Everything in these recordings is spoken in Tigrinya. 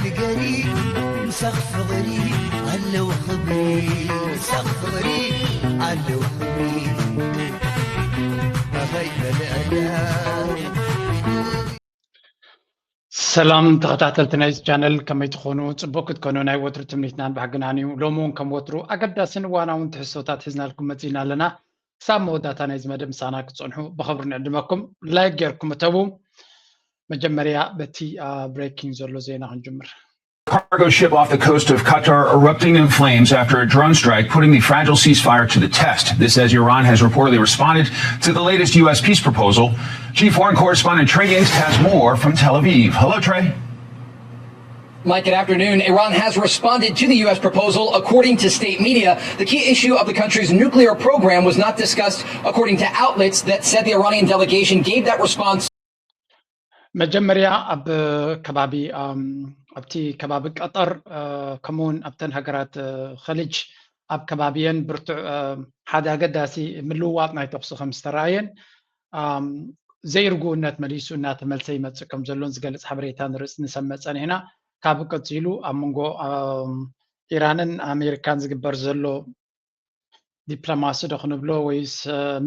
ንገሪ ምሳኽ ፍቕሪ ኣለዉ ክብሪ ምሳኽ ፍቕሪ ኣለዉ ክብሪ ኣኸይ መለኣላ ሰላም ተኸታተልቲ ናይዚ ቻነል ከመይ ትኾኑ? ፅቡቅ ክትኮኑ ናይ ወትሩ ትምኒትናን ባህግናን እዩ። ሎሚ እውን ከም ወትሩ ኣገዳስን እዋናውን ትሕዝቶታት ሒዝናልኩም መፂና ኣለና። ክሳብ መወዳእታ ናይዚ መደብ ምሳና ክትፀንሑ ብኽብሪ ንዕድመኩም። ላይክ ጌርኩም እተዉ። መጀመርያ በቲ ብሬኪንግ ዘሎ ዜና ክንጅምር። Cargo ship off the coast of Qatar erupting in flames after a drone strike, putting the fragile ceasefire to the test. This as Iran has reportedly responded to the latest U S peace proposal. Chief Foreign Correspondent Trey Yingst has more from Tel Aviv. Hello, Trey. Mike, good afternoon. Iran has responded to the U S proposal. According to state media, the key issue of the country's nuclear program was not discussed, according to outlets that said the Iranian delegation gave that response. መጀመርያ ኣብ ከባቢ ኣብቲ ከባቢ ቀጠር ከምኡውን ኣብተን ሃገራት ኸሊጅ ኣብ ከባቢየን ብርቱዕ ሓደ ኣገዳሲ ምልውዋጥ ናይ ተኹሲ ከም ዝተረኣየን ዘይርጉእነት መሊሱ እናተመልሰ ይመፅእ ከም ዘሎን ዝገልፅ ሓበሬታ ንርፅ ንሰመፀን ኢና። ካብ ቀፂሉ ኣብ መንጎ ኢራንን ኣሜሪካን ዝግበር ዘሎ ዲፕሎማሲ ዶ ክንብሎ ወይስ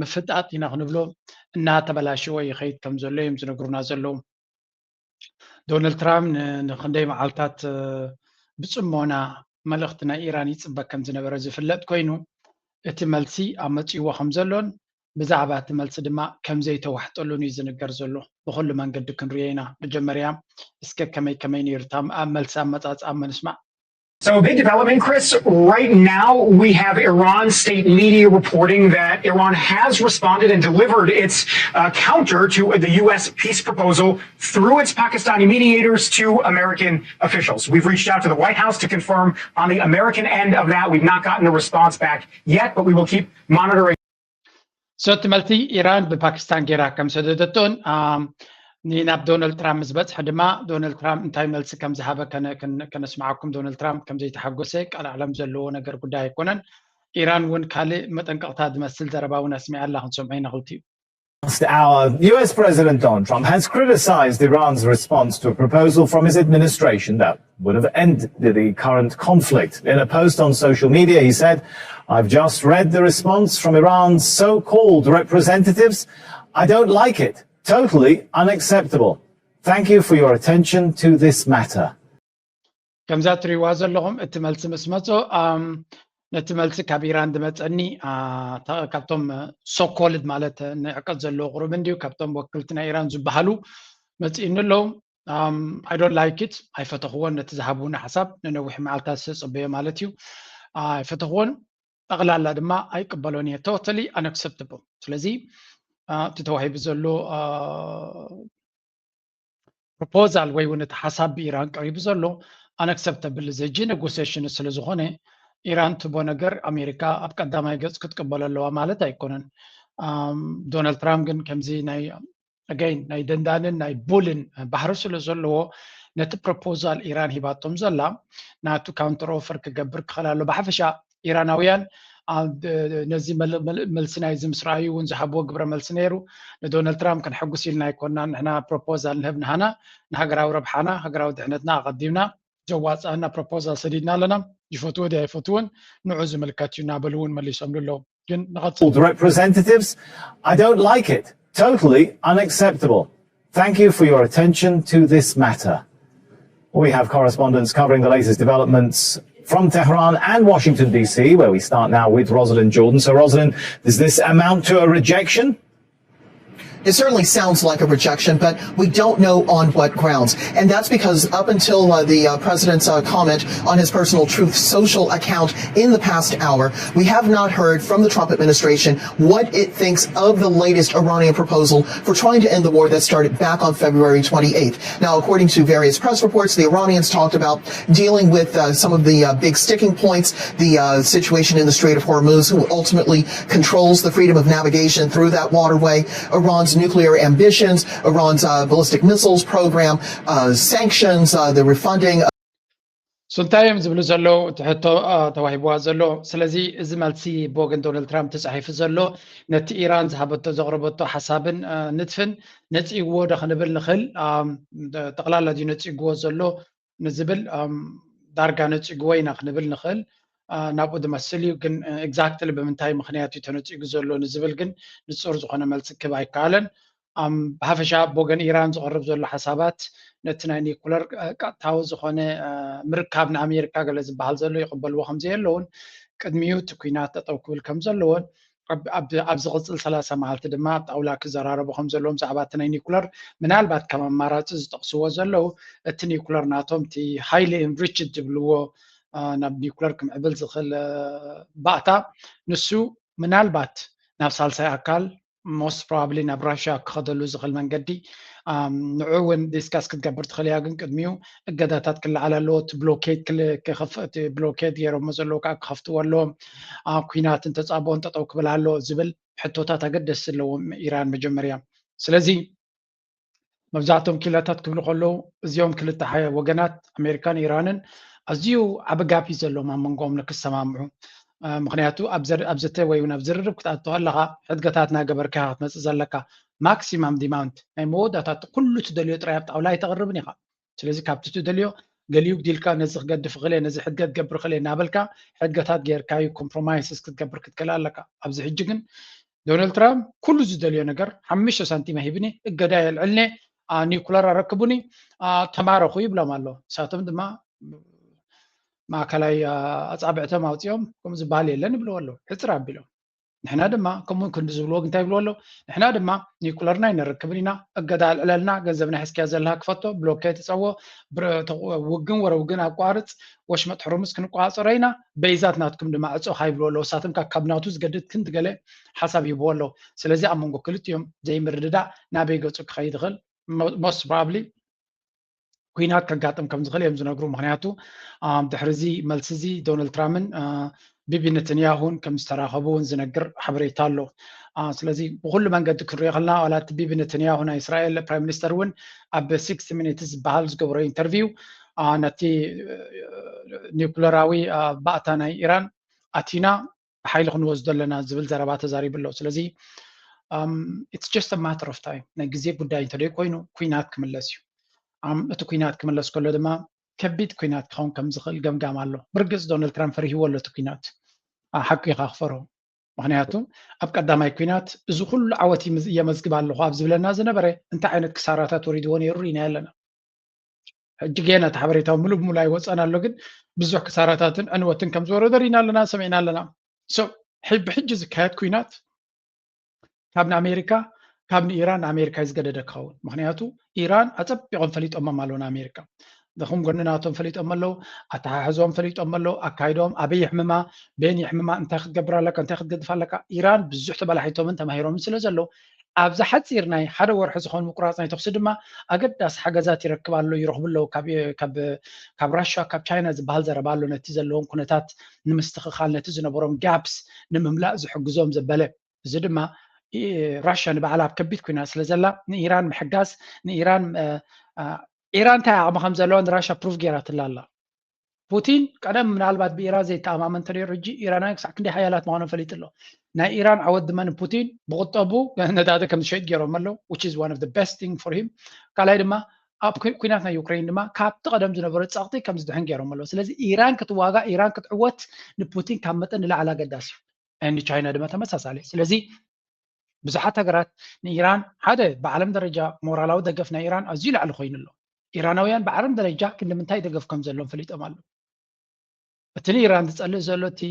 ምፍጣጥ ኢና ክንብሎ እናተበላሸወ ይኸይድ ከም ዘሎ እዮም ዝነግሩና ዘለዉ። ዶናልድ ትራምፕ ንክንደይ መዓልታት ብፅሞና መልእኽቲ ናይ ኢራን ይፅበ ከም ዝነበረ ዝፍለጥ ኮይኑ እቲ መልሲ ኣመፅዎ ከም ዘሎን ብዛዕባ እቲ መልሲ ድማ ከም ዘይተዋሕጠሉን እዩ ዝንገር ዘሎ። ብኩሉ መንገዲ ክንሪኦ ኢና። መጀመርያ እስከ ከመይ ከመይ ነይሩ እታ ኣብ መልሲ ኣመፃፅኣ ምንስማዕ። So a big development, Chris. Right now, we have Iran state media reporting that Iran has responded and delivered its uh, counter to the U S peace proposal through its Pakistani mediators to American officials. We've reached out to the White House to confirm on the American end of that. We've not gotten a response back yet, but we will keep monitoring. ሰቲ መልሲ ኢራን ብፓኪስታን ጌራ ከም ሰደደቶን ናብ ዶናልድ ትራምፕ ምስ በፅሐ ድማ ዶናልድ ትራምፕ እንታይ መልሲ ከም ዝሃበ ከነስምዓኩም። ዶናልድ ትራምፕ ከም ዘይተሓጎሰ ቀልዓለም ዘለዎ ነገር ጉዳይ ኣይኮነን። ኢራን እውን ካልእ መጠንቀቕታ ዝመስል ዘረባ እውን ኣስሚዓ ኣላ። ክንሰምዖ ኢና ክልቲኡ። Last hour, U S President Donald Trump has criticized Iran's response to a proposal from his administration that would have ended the current conflict. In a post on social media, he said, I've just read the response from Iran's so called representatives. I don't like it. Totally unacceptable. Thank you for your attention to this matter. ከምዛ ትሪእዋ ዘለኹም እቲ መልሲ ምስ መጾ ነቲ መልሲ ካብ ኢራን ዝመፀኒ ካብቶም ሶኮልድ ማለት ንዕቀት ዘለዎ ቁሩብ እንድዩ ካብቶም ወክልቲ ናይ ኢራን ዝበሃሉ መፂእኒ ኣለዉ። I don't like it። ኣይፈተኽዎን ነቲ ዝሃብውኒ ሓሳብ ንነዊሕ መዓልታት ዝተፀበዮ ማለት እዩ። ኣይፈተኽዎን። ጠቕላላ ድማ ኣይቅበሎን እየ። Totally unacceptable። ስለዚ እቲ ተዋሂቡ ዘሎ ፕሮፖዛል ወይ እውን እቲ ሓሳብ ብኢራን ቀሪቡ ዘሎ unacceptable ዘጂ ኔጎሲሽን ስለ ዝኾነ ኢራን ትቦ ነገር ኣሜሪካ ኣብ ቀዳማይ ገፅ ክትቅበሎ ኣለዋ ማለት ኣይኮነን። ዶናልድ ትራምፕ ግን ከምዚ ናይ ኣጋይን ናይ ደንዳንን ናይ ቡልን ባህሪ ስለ ዘለዎ ነቲ ፕሮፖዛል ኢራን ሂባቶም ዘላ ናቱ ካውንተር ኦፈር ክገብር ክኽእል ኣሎ። ብሓፈሻ ኢራናውያን ነዚ መልሲ ናይዚ ምስ ረኣዩ እውን ዝሃብዎ ግብረ መልሲ ነይሩ። ንዶናልድ ትራምፕ ከነሐጉስ ኢልና ኣይኮንናን። ንሕና ፕሮፖዛል ንህብ ንሃና ንሃገራዊ ረብሓና ሃገራዊ ድሕነትና ኣቐዲምና ዘዋፅኣና ፕሮፖዛል ሰዲድና ኣለና። ይፈትዎ ድዩ ኣይፈትዎን ንዑ ዝምልከት እዩ እናበሉ እውን መሊሶምሉ ኣለዉ። ግን ንቐፅል። Representatives, I don't like it. Totally unacceptable. Thank you for your attention to this matter. We have correspondents covering the latest developments from Tehran and Washington, D C, where we start now with Rosalind Jordan. So, Rosalind, does this amount to a rejection? It certainly sounds like a rejection, but we don't know on what grounds. And that's because up until uh, the uh, president's uh, comment on his personal Truth Social account in the past hour, we have not heard from the Trump administration what it thinks of the latest Iranian proposal for trying to end the war that started back on February twenty-eighth. Now, according to various press reports, the Iranians talked about dealing with uh, some of the uh, big sticking points, the uh, situation in the Strait of Hormuz, who ultimately controls the freedom of navigation through that waterway, Iran's nuclear ambitions, Iran's uh, ballistic missiles program, uh, sanctions, uh, the refunding. ሱልታይ እዮም ዝብሉ ዘለዉ እቲ ሕቶ ተዋሂብዋ ዘሎ። ስለዚ እዚ መልሲ ብወገን ዶናልድ ትራምፕ ተፃሒፉ ዘሎ ነቲ ኢራን ዝሃበቶ ዘቕረበቶ ሓሳብን ንጥፍን ነፂግዎ ዶ ክንብል ንኽእል? ጠቕላላ ድዩ ነፂግዎ ዘሎ? ንዝብል ዳርጋ ነፂግዎ ኢና ክንብል ንኽእል። ናብኡ ዝመስል እዩ። ግን exactly ብምንታይ ምኽንያት እዩ ተነፂጉ ዘሎ ንዝብል ግን ንፁር ዝኾነ መልሲ ክህብ ኣይከኣለን። ብሓፈሻ ብወገን ኢራን ዝቐርብ ዘሎ ሓሳባት ነቲ ናይ ኒኩለር ቀጥታዊ ዝኾነ ምርካብ ንኣሜሪካ ገለ ዝበሃል ዘሎ ይቕበልዎ ከምዘየለውን ቅድሚኡ እቲ ኩናት ጠጠው ክብል ከም ዘለዎን ኣብ ዝቕፅል ሰላሳ መዓልቲ ድማ ኣብ ጣውላ ክዘራረቡ ከም ዘለዎም ብዛዕባ እቲ ናይ ኒኩለር ምናልባት ከም ኣማራፂ ዝጠቕስዎ ዘለዉ እቲ ኒኩለር ናቶም እቲ highly enriched ዝብልዎ ናብ ኒኩለር ክምዕብል ዝኽእል ባእታ ንሱ ምናልባት ናብ ሳልሳይ ኣካል most probably ናብ ራሽያ ክኸደሉ ዝኽእል መንገዲ ንዑ እውን discuss ክትገብር ትኽእል እያ። ግን ቅድሚኡ እገዳታት ክለዓል ኣለዎ። እቲ ብሎኬድ ክኸፍእ እቲ ብሎኬድ ገይሮሞ ዘለዉ ከዓ ክኸፍትዎ ኣለዎም። ኩናትን ተፃብኦን ጠጠው ክብል ኣለዎ ዝብል ሕቶታት ኣገደስቲ ኣለዎም ኢራን መጀመርያ። ስለዚ መብዛሕትኦም ኪላታት ክብሉ ከለዉ እዚኦም ክልተ ወገናት ኣሜሪካን ኢራንን ኣዝዩ ዓቢ ጋፕ እዩ ዘለዎም ኣብ መንጎኦም ንክሰማምዑ። ምክንያቱ ኣብ ዘተ ወይ ኣብ ዝርርብ ክትኣቱ ኣለካ ሕድገታት እናገበርካ ክትመፅእ ዘለካ maximum demand ናይ መወዳእታ ኩሉ ትደልዮ ጥራይ ኣብ ጣውላ ኣይተቕርብን ኢኻ። ስለዚ ካብቲ ትደልዮ ገሊኡ ግዲልካ ነዚ ክገድፍ እኽእል እየ ነዚ ሕድገት ገብር እኽእል እየ እናበልካ ሕድገታት ጌርካ እዩ compromises ክትገብር ክትክእል ኣለካ። ኣብዚ ሕጂ ግን ዶናልድ ትራምፕ ኩሉ ዝደልዮ ነገር ሓሙሽተ ሳንቲም ሂብኒ እገዳ የልዕልኒ ኒኩለር ኣረክቡኒ ተማረኹ ይብሎም ኣሎ። ንሳቶም ድማ ማእከላይ ኣፃብዕቶም ኣውፂኦም ከም ዝበሃል የለን ይብልዎ ኣለዉ ሕፅር ኣቢሎም። ንሕና ድማ ከምኡ ክንዲ ዝብልዎ እንታይ ይብልዎ ኣለዉ ንሕና ድማ ኒኩለርና ኣይነረክብን ኢና እገዳ ኣልዕለልና ገንዘብና ሒዝካዮ ዘለካ ክፈቶ ብሎኬ ትፀዎ ውግን ወረ ውግን ኣቋርፅ ወሽመጥ ሕሩምስ ክንቋፀሮ ኢና በይዛት ናትኩም ድማ ዕፆ ካይብልዎ ኣለዉ ንሳቶም ካብ ናቱ ዝገድድ ክንዲ ገለ ሓሳብ ይህብዎ ኣለዉ። ስለዚ ኣብ መንጎ ክልቲኦም ዘይምርድዳእ ናበይ ገፁ ክኸይድ ይኽእል most probably ኩናት ከጋጥም ከም ዝኽእል እዮም ዝነግሩ። ምክንያቱ ድሕሪ እዚ መልሲ እዚ ዶናልድ ትራምፕን ቢቢ ነተንያሁን ከም ዝተራኸቡ እውን ዝነግር ሓበሬታ ኣሎ። ስለዚ ብኩሉ መንገዲ ክንሪኦ ከለና ዋላ እቲ ቢቢ ነተንያሁ ናይ እስራኤል ፕራይም ሚኒስተር እውን ኣብ sixty minutes ዝበሃል ዝገበሮ interview ነቲ ኒኩለራዊ ባእታ ናይ ኢራን ኣቲና ብሓይሊ ክንወስዶ ኣለና ዝብል ዘረባ ተዛሪቡ ኣሎ። ስለዚ it's just a matter of time ናይ ግዜ ጉዳይ እንተደይ ኮይኑ ኩናት ክምለስ እዩ። እቲ ኩናት ክምለስ ከሎ ድማ ከቢድ ኩናት ክኸውን ከም ዝኽእል ገምጋም ኣሎ። ብርግፅ ዶናልድ ትራምፕ ፈሪህዎ ኣሎ እቲ ኩናት ሓቂ ኢኻ ክፈርሆ። ምክንያቱ ኣብ ቀዳማይ ኩናት እዚ ኩሉ ዓወት የመዝግብ ኣለኹ ኣብ ዝብለና ዝነበረ እንታይ ዓይነት ክሳራታት ወሪድዎ ነይሩ ርኢና ኣለና። ሕጂ ገና እቲ ሓበሬታዊ ሙሉ ብሙሉ ኣይወፀን ኣሎ ግን ብዙሕ ክሳራታትን ዕንወትን ከም ዝወረዶ ርኢና ኣለና ሰሚዕና ኣለና። ብሕጂ ዝካየድ ኩናት ካብ ንኣሜሪካ ካብ ንኢራን ንኣሜሪካ እዩ ዝገደደ ክኸውን። ምክንያቱ ኢራን ኣፀቢቖም ፈሊጦሞም ኣለዉ ንኣሜሪካ ደኹም ጎኒ ናቶም ፈሊጦም ኣለዉ ኣተሓሕዞም ፈሊጦም ኣለዉ ኣካይዶም ኣበይ ይሕምማ በየን ይሕምማ እንታይ ክትገብር ኣለካ እንታይ ክትገድፍ ኣለካ ኢራን ብዙሕ ተበላሒቶምን ተማሂሮምን ስለ ዘለዉ ኣብዚ ሓፂር ናይ ሓደ ወርሒ ዝኾን ምቁራፅ ናይ ተኽሲ ድማ ኣገዳሲ ሓገዛት ይረክብ ኣሎ ይረኽቡ ኣለዉ ካብ ራሽያ ካብ ቻይና ዝበሃል ዘረባ ኣሎ ነቲ ዘለዎም ኩነታት ንምስትኽኻል ነቲ ዝነበሮም gaps ንምምላእ ዝሕግዞም ዘበለ እዚ ድማ ራሽያ ንባዕላ ኣብ ከቢድ ኩናት ስለ ዘላ ንኢራን ምሕጋዝ ንኢራን ኢራን እንታይ ዓቕሚ ከም ዘለዋ ንራሽያ ፕሩቭ ገይራትላ ኣላ። ፑቲን ቀደም ምናልባት ብኢራን ዘይተኣማመን እንተነይሩ ሕጂ ኢራናውያን ክሳዕ ክንደይ ሓያላት ምዃኖም ፈሊጡ ኣሎ። ናይ ኢራን ዓወት ድማ ንፑቲን ብቁጠቡ ነዳዲ ከም ዝሸይጥ ገይሮም ኣለዉ which is one of the best thing for him። ካልኣይ ድማ ኣብ ኩናት ናይ ዩክሬን ድማ ካብቲ ቀደም ዝነበረ ፀቕጢ ከም ዝድሕን ገይሮም ኣለዉ። ስለዚ ኢራን ክትዋጋእ ኢራን ክትዕወት ንፑቲን ካብ መጠን ንላዕሊ ኣገዳሲ እዩ። ንቻይና ድማ ተመሳሳሊ። ስለዚ ብዙሓት ሃገራት ንኢራን ሓደ ብዓለም ደረጃ ሞራላዊ ደገፍ ናይ ኢራን ኣዝዩ ላዕሊ ኮይኑ ኣሎ። ኢራናውያን ብዓለም ደረጃ ክንዲ ምንታይ ደገፍ ከም ዘለዎም ፈሊጦም ኣለዉ። እቲ ንኢራን ዝጸልእ ዘሎ እቲ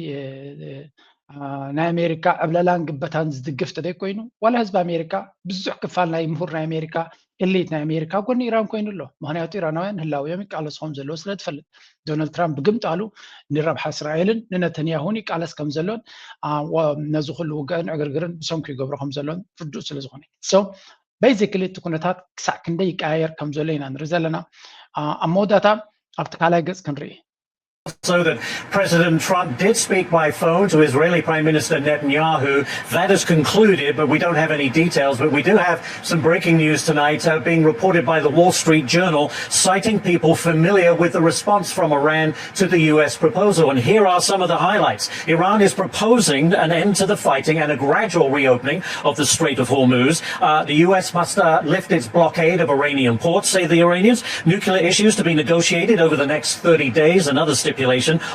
ናይ ኣሜሪካ ዕብለላን ግበታን ዝድግፍ ተደይ ኮይኑ ዋላ ህዝቢ ኣሜሪካ ብዙሕ ክፋል ናይ ምሁር ናይ ኣሜሪካ ኤሊት ናይ ኣሜሪካ ጎኒ ኢራን ኮይኑ ኣሎ። ምክንያቱ ኢራናውያን ህላውዮም ይቃለሱ ከም ዘለዉ ስለ ትፈልጥ ዶናልድ ትራምፕ ብግምጣሉ ንረብሓ እስራኤልን ንነተንያሁን ይቃለስ ከም ዘሎን ነዚ ኩሉ ውግእን ዕግርግርን ብሰንኩ ይገብሮ ከም ዘሎን ርዱእ ስለ ዝኾነ basically እቲ ኩነታት ክሳዕ ክንደይ ይቀያየር ከም ዘሎ ኢና ንርኢ ዘለና። ኣብ መወዳእታ ኣብቲ ካልኣይ ገፅ ክንርኢ also that President Trump did speak by phone to Israeli Prime Minister Netanyahu. That is concluded, but we don't have any details. But we do have some breaking news tonight uh, being reported by the Wall Street Journal, citing people familiar with the response from Iran to the U S proposal. And here are some of the highlights. Iran is proposing an end to the fighting and a gradual reopening of the Strait of Hormuz. Uh, the U S must uh, lift its blockade of Iranian ports, say the Iranians. Nuclear issues to be negotiated over the next thirty days, another stipulation.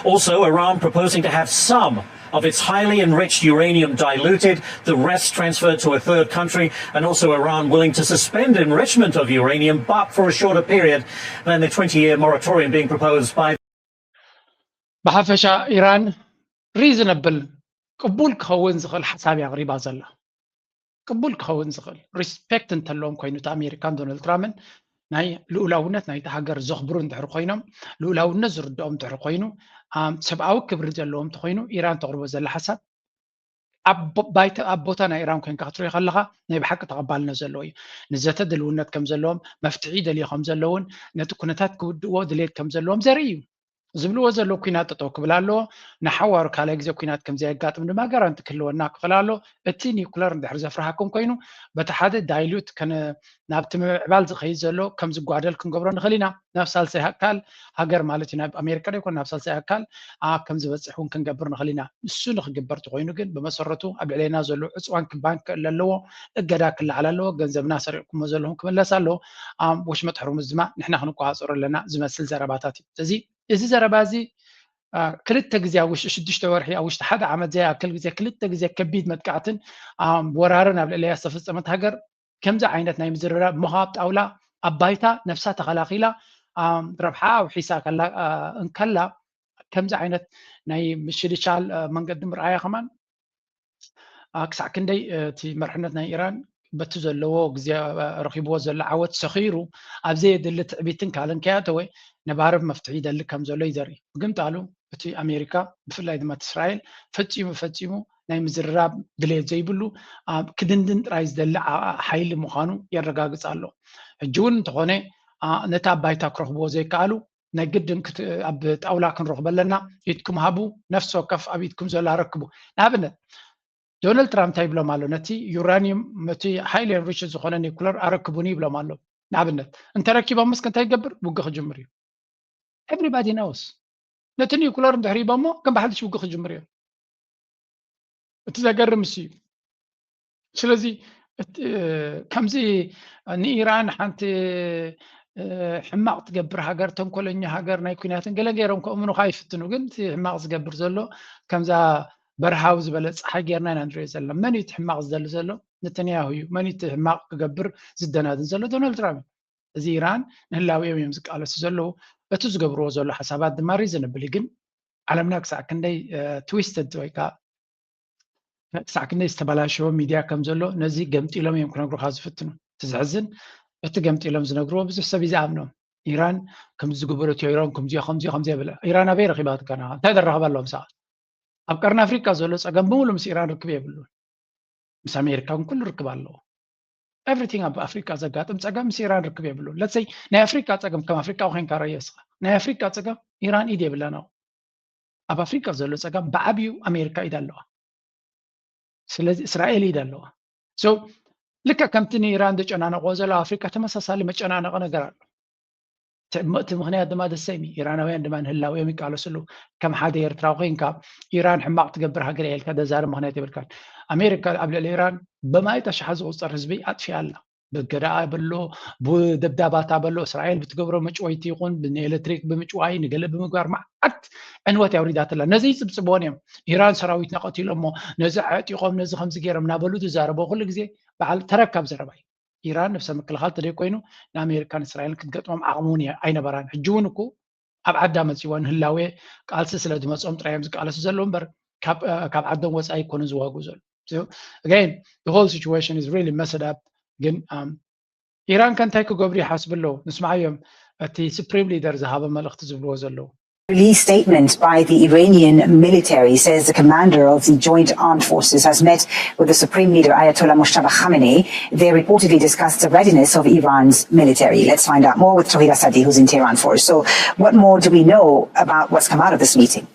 Also, Iran proposing to have some of its highly enriched uranium diluted, the rest transferred to a third country, and also Iran willing to suspend enrichment of uranium, but for a shorter period than the twenty-year moratorium being proposed by ብሓፈሻ ኢራን ሪዝነብል ቅቡል ክኸውን ዝኽእል ሓሳብ እያ ኣቕሪባ ዘላ። ቅቡል ክኸውን ዝኽእል ሪስፔክት እንተለዎም ኮይኑ እቲ ኣሜሪካን ዶናልድ ትራምፕን ናይ ልኡላውነት ናይቲ ሃገር ዘኽብሩ እንድሕር ኮይኖም፣ ልኡላውነት ዝርድኦም እንድሕር ኮይኑ፣ ኣም፣ ሰብኣዊ ክብሪ ዘለዎም እንተኮይኑ ኢራን ተቕርቦ ዘላ ሓሳብ ኣብ ቦ- ባይተ ኣብ ቦታ ናይ ኢራን ኮይንካ ክትሪኦ ከለካ ናይ ብሓቂ ተቐባልነት ዘለዎ እዩ። ንዘተ ድልውነት ከም ዘለዎም፣ መፍትሒ ደልዮ ከም ዘለውን ነቲ ኩነታት ክውድእዎ ድሌት ከም ዘለዎም ዘርኢ እዩ። ዝብልዎ ዘለዉ ኩናት ጠጠው ክብል ኣለዎ። ንሓዋሩ ካልኣይ ግዜ ኩናት ከም ዘየጋጥም ድማ ጋራንቲ ክህልወና ክኽእል ኣሎ። እቲ ኒውክለር እንድሕር ዘፍርሃኩም ኮይኑ በቲ ሓደ ዳይሉት ናብቲ ምምዕባል ዝኸይድ ዘሎ ከም ዝጓደል ክንገብሮ ንኽእል ኢና። ናብ ሳልሳይ ኣካል ሃገር ማለት እዩ፣ ናብ ኣሜሪካ ዶ ይኮን ናብ ሳልሳይ ኣካል ኣ ከም ዝበፅሕ እውን ክንገብር ንኽእል ኢና። ንሱ ንክግበር ተኮይኑ ግን ብመሰረቱ ኣብ ልዕሌና ዘሎ ዕፅዋን ክባን ክእል ኣለዎ፣ እገዳ ክለዓል ኣለዎ፣ ገንዘብና ሰሪቕኩሞ ዘለኹም ክምለስ ኣለዎ። ኣም፣ ወሽመጥ ሕርሙዝ ድማ ንሕና ክንቆፃፀሮ ኣለና ዝመስል ዘረባታት እዩ። ስለዚ እዚ ዘረባ እዚ አ፣ ክልተ ግዜ ኣብ ውሽጢ ሽዱሽተ ወርሒ ኣብ ውሽጢ ሓደ ዓመት ዘይኣክል ግዜ ክልተ ግዜ ከቢድ መጥቃዕትን ኣም፣ ወራርን ኣብ ልዕለያ ዝተፈፀመት ሃገር ከምዚ ዓይነት ናይ ምዝርራብ ምዃብ ጣውላ ኣብ ባይታ ነብሳ ተኸላኺላ ኣም፣ ረብሓ ኣውሒሳ ከላ አ፣ እንከላ ከምዚ ዓይነት ናይ ምሽልሻል አ፣ መንገዲ ምርኣያ ከማን አ፣ ክሳዕ ክንደይ አ፣ እቲ መርሕነት ናይ ኢራን በቲ ዘለዎ ግዜ አ፣ ረኺብዎ ዘሎ ዓወት ሰኺሩ ኣብ ዘየድሊ ትዕቢትን ካልእን ከይኣተወ ነባሪ መፍትሒ ይደሊ ከም ዘሎ እዩ ዘርኢ። ብግምጣሉ እቲ ኣሜሪካ ብፍላይ ድማ እቲ እስራኤል ፈጺሙ ፈጺሙ ናይ ምዝርራብ ድሌት ዘይብሉ ኣብ ክድንድን ጥራይ ዝደሊ ዓ- ሓይሊ ምዃኑ የረጋግጽ ኣሎ። ሕጂ እውን እንተኾነ አ፣ ነቲ ኣብ ባይታ ክረኽብዎ ዘይከኣሉ ናይ ግድን ክት- ኣብ ጣውላ ክንረኽቦ ኣለና። ኢድኩም ሃቡ፣ ነፍሲ ወከፍ ኣብ ኢድኩም ዘሎ ኣረክቡ። ንኣብነት ዶናልድ ትራምፕ እንታይ ይብሎም ኣሎ? ነቲ ዩራኒየም ነቲ ሃይሊ ኤንሪችድ ዝኾነ ኒኩለር ኣረክቡኒ ይብሎም ኣሎ። ንኣብነት እንተረኪቦምስ እንታይ ይገብር? ውግእ ክጅምር እዩ። ኤቭሪባዲ ኖውስ ነቲ ኒኩለር እንድሕር ሂቦሞ ከም ብሓድሽ ውግእ ክጅምር እዮም። እቲ ዘገርም እሱ እዩ። ስለዚ እቲ- ከምዚ ንኢራን ሓንቲ እ፣ ሕማቕ ትገብር ሃገር፣ ተንኮለኛ ሃገር፣ ናይ ኩናትን ገለ ገይሮም ከእምኑኻ ይፍትኑ። ግን እቲ ሕማቕ ዝገብር ዘሎ ከምዛ በርሃዊ ዝበለ ፀሓይ ጌርና ኢና ንሪኦ ዘለና። መን እዩ እቲ ሕማቕ ዝደሊ ዘሎ? ነተንያሁ እዩ። መን እዩ እቲ ሕማቕ ክገብር ዝደናድን ዘሎ? ዶናልድ ትራምፕ እዩ። እዚ ኢራን ንህላዊኦም እዮም ዝቃለሱ ዘለዉ። በቲ ዝገብርዎ ዘሎ ሓሳባት ድማ ሪዝነብል እዩ። ግን ዓለምና ክሳዕ ክንደይ ትዊስትድ ወይ ከዓ ክሳዕ ክንደይ ዝተበላሸወ ሚድያ ከም ዘሎ ነዚ ገምጢሎም እዮም ክነግሩካ ዝፍትኑ። እቲ ዘሕዝን እቲ ገምጢሎም ዝነግርዎ ብዙሕ ሰብ እዩ ዝኣምኖም። ኢራን ከምዚ ዝገበረትዮ ኢራን ከምዚዮ ከምዚዮ ከምዚ የብለ። ኢራን ኣበይ ረኺባትካ ንዓ? እንታይ ዘራኽባ ኣለዎም ሰዓት? ኣብ ቀርኒ ኣፍሪቃ ዘሎ ፀገም ብምሉ ምስ ኢራን ርክብ የብሉን። ምስ ኣሜሪካ ግን ኩሉ ርክብ ኣለዎ። ኤቭሪቲንግ ኣብ ኣፍሪቃ ዘጋጥም ፀገም ምስ ኢራን ርክብ የብሉን። ለትሰይ ናይ ኣፍሪቃ ፀገም ከም ኣፍሪቃ ኮይንካ ረዮ እስኻ። ናይ ኣፍሪቃ ፀገም ኢራን ኢድ የብላን ኣብኡ። ኣብ ኣፍሪቃ ዘሎ ፀገም ብዓብዩ ኣሜሪካ ኢድ ኣለዋ። ስለዚ እስራኤል ኢድ ኣለዋ። ሶ ልክዕ ከምቲ ንኢራን ዘጨናነቆ ዘሎ ኣፍሪቃ ተመሳሳሊ መጨናነቂ ነገር ኣሎ። እቲ እቲ ምክንያት ድማ ደሰይሚ ኢራናውያን ድማ ንህላውዮም ይቃለስሉ። ከም ሓደ ኤርትራዊ ኮይንካ ኢራን ሕማቕ ትገብር ሃገር እያ ኢልካ ደዛረብ ምክንያት የብልካን። ኣሜሪካ ኣብ ልዕሊ ኢራን ብማይት ኣሽሓት ዝቁፀር ህዝቢ ኣጥፊኣ ኣላ። ብገዳኣ በሎ፣ ብደብዳባታ በሎ፣ እስራኤል ብትገብሮ መጭወይቲ ይኹን ብንኤሌክትሪክ ብምጭዋይ ንገለ ብምግባር መዓት ዕንወት ኣውሪዳትላ። ነዚ ይፅብፅብዎን እዮም። ኢራን ሰራዊትና ቀቲሎሞ፣ ነዚ ዓጢቖም፣ ነዚ ከምዚ ገይሮም እናበሉ ዝዛረቦ ኩሉ ግዜ በዓል ተረካብ ዘረባ እዩ። ኢራን ነብሰ ምክልኻል ተደይ ኮይኑ ንኣሜሪካን እስራኤልን ክትገጥሞም ዓቕሚ እውን እየ- ኣይነበራን። ሕጂ እውን እኮ ኣብ ዓዳ መፂዋ ንህላዌ ቃልሲ ስለ ዝመፅኦም ጥራይ እዮም ዝቃለሱ ዘለዉ እምበር ካብ እ፣ ካብ ዓዶም ወፃኢ ኣይኮኑን ዝዋግኡ ዘለዉ። So again, the whole situation is really messed up። ግን ኣም፣ ኢራን ከ እንታይ ክገብሩ ይሓስቡ ኣለዉ? ንስምዓዮም፣ እቲ ሱፕሪም ሊደር ዝሃቦ መልእኽቲ ዝብልዎ ዘለዉ። release statement by the Iranian military says the commander of the joint armed forces has met with the Supreme Leader Ayatollah Mojtaba Khamenei. They reportedly discussed the readiness of Iran's military. Let's find out more with Tawhid Asadi, who's in Tehran for us. So, what more do we know about what's come out of this meeting?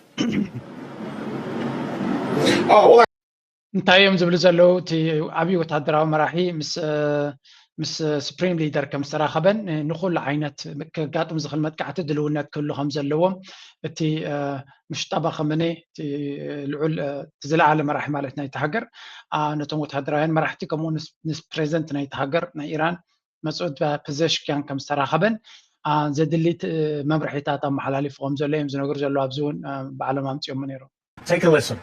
Oh, well, እንታይ እዮም ዝብሉ ዘለዉ? እቲ ዓብዪ ወታደራዊ መራሒ ምስ ምስ ሱፕሪም ሊደር ከም ዝተራኸበን ንኩሉ ዓይነት ከጋጥም ዝኽእል መጥቃዕቲ ድልውነት ክህሉ ከም ዘለዎም እቲ ምሽጣባ ኸመኔ እቲ ልዑል እቲ ዝለዓለ መራሒ ማለት ናይቲ ሃገር ነቶም ወታደራውያን መራሕቲ ከምኡ ምስ ፕሬዚደንት ናይቲ ሃገር ናይ ኢራን መሱድ ፐዘሽኪያን ከም ዝተራኸበን ዘድሊ መምርሒታት ኣመሓላሊፉ ከም ዘሎ እዮም ዝነግሩ ዘለዉ። ኣብዚ እውን ባዕሎም ኣምፅኦሞ ነይሮም። Take a listen.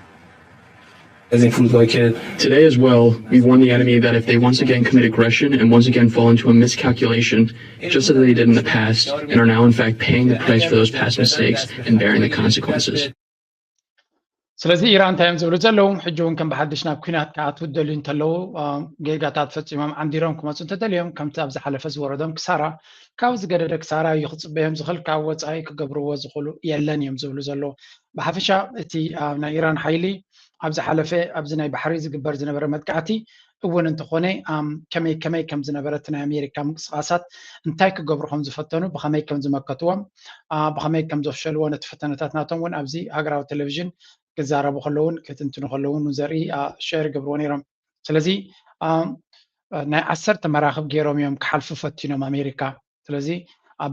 As if we like it. Today as well, we warn the enemy that if they once again commit aggression and once again fall into a miscalculation, just as they did in the past, and are now in fact paying the price for those past mistakes and bearing the consequences. ስለዚ ኢራን እንታይ እዮም ዝብሉ ዘለዉ? ሕጂ እውን ከም ብሓድሽ ናብ ኩናት ክኣትዉ ደልዩ እንተለዉ ጌጋታት ፈፂሞም ዓንዲሮም ክመፁ እንተደልዮም ከምቲ ኣብ ዝሓለፈ ዝወረዶም ክሳራ ካብ ዝገደደ ክሳራ እዩ ክፅበዮም ዝኽእል፣ ካብ ወፃኢ ክገብርዎ ዝኽእሉ የለን እዮም ዝብሉ ዘለዉ። ብሓፈሻ እቲ ናይ ኢራን ሓይሊ ኣብ ዝሓለፈ ኣብዚ ናይ ባሕሪ ዝግበር ዝነበረ መጥቃዕቲ እውን እንተኾነ ከመይ ከመይ ከም ዝነበረ እቲ ናይ ኣሜሪካ ምንቅስቃሳት እንታይ ክገብሩ ከም ዝፈተኑ ብኸመይ ከም ዝመከትዎም ብኸመይ ከም ዘፍሸልዎ ነቲ ፈተነታት ናቶም እውን ኣብዚ ሃገራዊ ቴሌቪዥን ክዛረቡ ከለውን ክትንትኑ ከለውን ዘርኢ ሸር ይገብርዎ ነይሮም። ስለዚ ናይ ዓሰርተ መራኽብ ገይሮም እዮም ክሓልፉ ፈቲኖም ኣሜሪካ። ስለዚ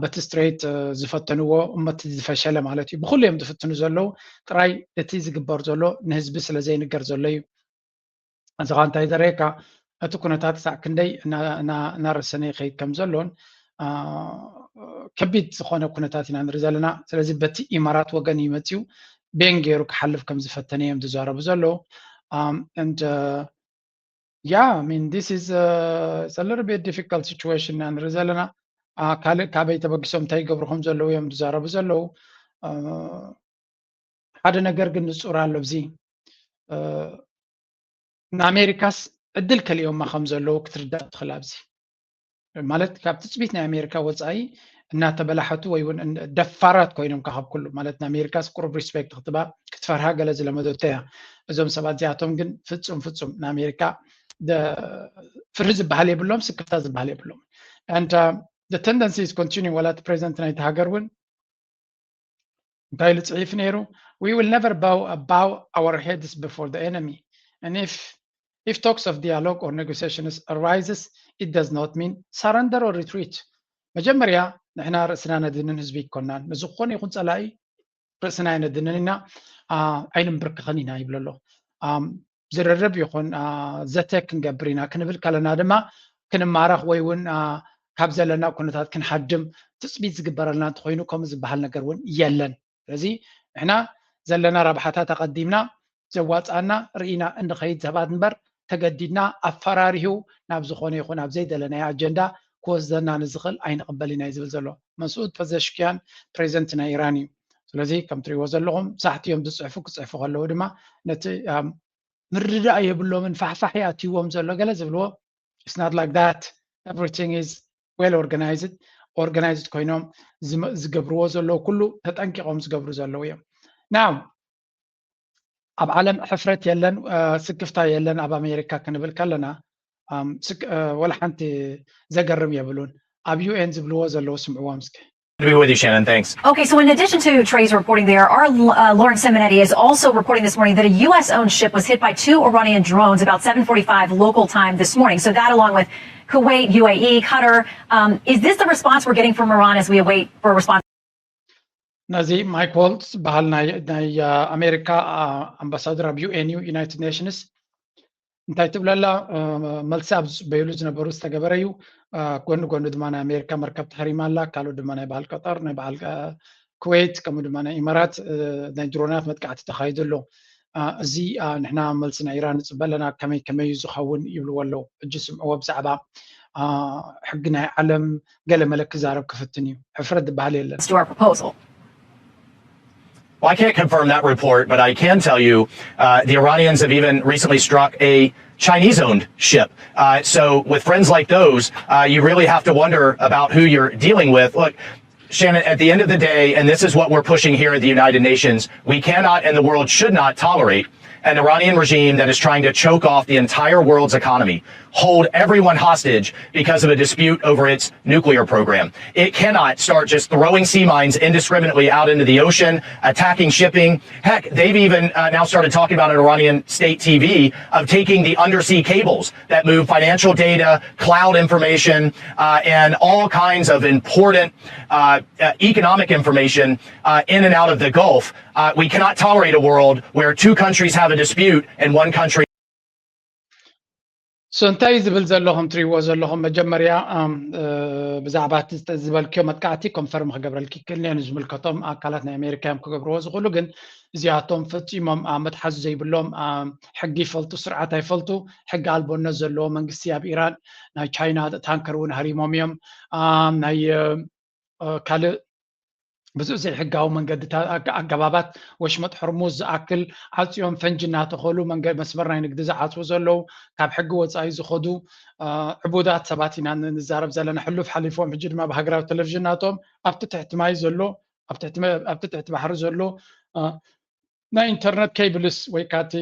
በቲ ስትሬት ዝፈተንዎ እሞ እቲ ዝፈሸለ ማለት እዩ። ብኩሉ እዮም ዝፍትኑ ዘለዉ። ጥራይ እቲ ዝግበር ዘሎ ንህዝቢ ስለ ዘይንገር ዘሎ እዩ። እዚ ኸ እንታይ ዘርእየካ እቲ ኩነታት ሳዕ ክንደይ እናረሰነ ይኸይድ ከም ዘሎን ከቢድ ዝኾነ ኩነታት ኢና ንርኢ ዘለና። ስለዚ በቲ ኢማራት ወገን እዩ መፅዩ ቤን ገይሩ ክሓልፍ ከም ዝፈተነ እዮም ዝዛረቡ ዘለዉ። And yeah, I mean, this is a little bit difficult situation ኢና ንርኢ ዘለና። ካልእ ካበይ ተበጊሶም እንታይ ይገብሩ ከም ዘለዉ እዮም ዝዛረቡ ዘለዉ። ሓደ ነገር ግን ንፁር ኣሎ። ኣብዚ ንኣሜሪካስ ዕድል ከሊኦማ ከም ዘለዉ ክትርዳእ ትኽእል። ኣብዚ ማለት ካብ ትፅቢት ናይ ኣሜሪካ ወፃኢ እናተበላሐቱ ወይ እውን ደፋራት ኮይኖም ካብ ኩሉ ማለት ንኣሜሪካስ ቁሩብ ሪስፔክት ክትባ ክትፈርሃ ገለ ዝለመደቶ እያ። እዞም ሰባት እዚኣቶም ግን ፍፁም ፍፁም ንኣሜሪካ ፍርሂ ዝበሃል የብሎም፣ ስክፍታ ዝበሃል የብሎም። And the tendency is continue ዋላ እቲ ፕሬዚደንት ናይቲ ሃገር እውን እንታይ ኢሉ ፅሒፉ ነይሩ? We will never bow, bow our heads before the enemy and if if talks of dialogue or negotiations arises it does not mean surrender or retreat. መጀመርያ ንሕና ርእስና ነድንን ህዝቢ ይኮናን ንዝኾነ ይኹን ፀላኢ ርእስና የነድንን ኢና ኣይንምብርክኽን ኢና ይብሎ ኣሎ። ዝርርብ ይኹን ዘተ ክንገብር ኢና ክንብል ከለና ድማ ክንማረኽ ወይ እውን ካብ ዘለና ኩነታት ክንሃድም ትፅቢት ዝግበረልና እንተኮይኑ ከምኡ ዝበሃል ነገር እውን የለን። ስለዚ ንሕና ዘለና ረብሓታት ኣቐዲምና ዘዋፅኣና ርኢና እንኸይድ ሰባት እምበር ተገዲድና ኣፈራሪሁ ናብ ዝኾነ ይኹን ኣብ ዘይደለናዮ ኣጀንዳ ክወስደና ንዝኽእል ኣይንቕበልን ኢና እዩ ዝብል ዘሎ። መስኡድ ፐዘሽኪያን ፕሬዚደንት ናይ ኢራን እዩ። ስለዚ ከም ትሪእዎ ዘለኹም ሳሕቲ እዮም ዝፅሕፉ። ክፅሕፉ ከለዉ ድማ ነቲ ምርድዳእ የብሎምን ፋሕፋሕ ይኣትይዎም ዘሎ ገለ ዝብልዎ it's not like that, everything is well organized. Organized ኮይኖም ዝገብርዎ ዘለዉ ኩሉ ተጠንቂቖም ዝገብሩ ዘለዉ እዮም። Now ኣብ ዓለም ሕፍረት የለን ስክፍታ የለን ኣብ ኣሜሪካ ክንብል ከለና ወላ ሓንቲ ዘገርም የብሉን። ኣብ ዩኤን ዝብልዎ ዘለዉ ስምዕዎም እስኪ። Be with you, Shannon. Thanks. Okay, so in addition to Trey's reporting there, our uh, Lauren Simonetti is also reporting this morning that a U S owned ship was hit by two Iranian drones about seven forty-five local time this morning. So that, along with Kuwait, U A E, Qatar, um, is this the response we're getting from Iran as we await for a response? ነዚ ማይክ ዋልትዝ ዝበሃል ናይ ኣሜሪካ ኣምባሳደር ኣብ ዩኤን እዩ ዩናይትድ ኔሽንስ እንታይ ትብለላ መልሲ ኣብ ዝፅበይሉ ዝነበሩ ዝተገበረ እዩ። ጎኒ ጎኒ ድማ ናይ ኣሜሪካ መርከብ ተሃሪማ ኣላ። ካልኦት ድማ ናይ በዓል ቀጠር፣ ናይ በዓል ኩዌት፣ ከምኡ ድማ ናይ ኢማራት ናይ ድሮናት መጥቃዕቲ ተኻይዱ ኣሎ። እዚ ንሕና መልሲ ናይ ኢራን ንፅበ ኣለና፣ ከመይ ከመይ እዩ ዝኸውን ይብልዎ ኣለዉ። ሕጂ ስምዕዎ ብዛዕባ ሕጊ ናይ ዓለም ገለ መለ ክዛረብ ክፍትን እዩ። ሕፍረት ዝበሃል የለን። Store proposal. Well, I can't confirm that report, but I can tell you uh, the Iranians have even recently struck a Chinese owned ship. Uh, so, with friends like those, uh, you really have to wonder about who you're dealing with. Look, Shannon, at the end of the day, and this is what we're pushing here at the United Nations, we cannot and the world should not tolerate an Iranian regime that is trying to choke off the entire world's economy, hold everyone hostage because of a dispute over its nuclear program. It cannot start just throwing sea mines indiscriminately out into the ocean, attacking shipping. Heck, they've even uh, now started talking about an Iranian state T V of taking the undersea cables that move financial data, cloud information, uh, and all kinds of important uh, uh, economic information uh, in and out of the Gulf. Uh, we cannot tolerate a world where two countries have a dispute and one country So እንታይ እዩ ዝብል ዘሎ? ከም ትሪእዎ ዘለኹም፣ መጀመርያ ብዛዕባ ዝበልክዮ መጥቃዕቲ ኮንፈርም ክገብረልኪ ክእል እየ። ንዝምልከቶም ኣካላት ናይ ኣሜሪካ እዮም ክገብርዎ ዝኽእሉ። ግን እዚኣቶም ፈፂሞም መትሓዚ ዘይብሎም፣ ሕጊ ይፈልጡ፣ ስርዓት ኣይፈልጡ፣ ሕጊ ኣልቦነት ዘለዎ መንግስቲ ኣብ ኢራን። ናይ ቻይና ታንከር እውን ሃሪሞም እዮም። ናይ ካልእ ብዙሕ ዘይሕጋዊ መንገዲ ኣገባባት ወሽመጥ ሕርሙዝ ዝኣክል ዓፅዮም ፈንጂ እናተኸሉ መስመር ናይ ንግዲ ዝዓፅዉ ዘለዉ፣ ካብ ሕጊ ወፃኢ ዝኸዱ ዕቡዳት ሰባት ኢና ንዛረብ ዘለና። ሕሉፍ ሓሊፎም ሕጂ ድማ ብሃገራዊ ቴሌቪዥን ናቶም ኣብቲ ትሕቲ ማይ ዘሎ ኣብቲ ትሕቲ ባሕሪ ዘሎ ናይ ኢንተርነት ኬብልስ ወይ ካቲ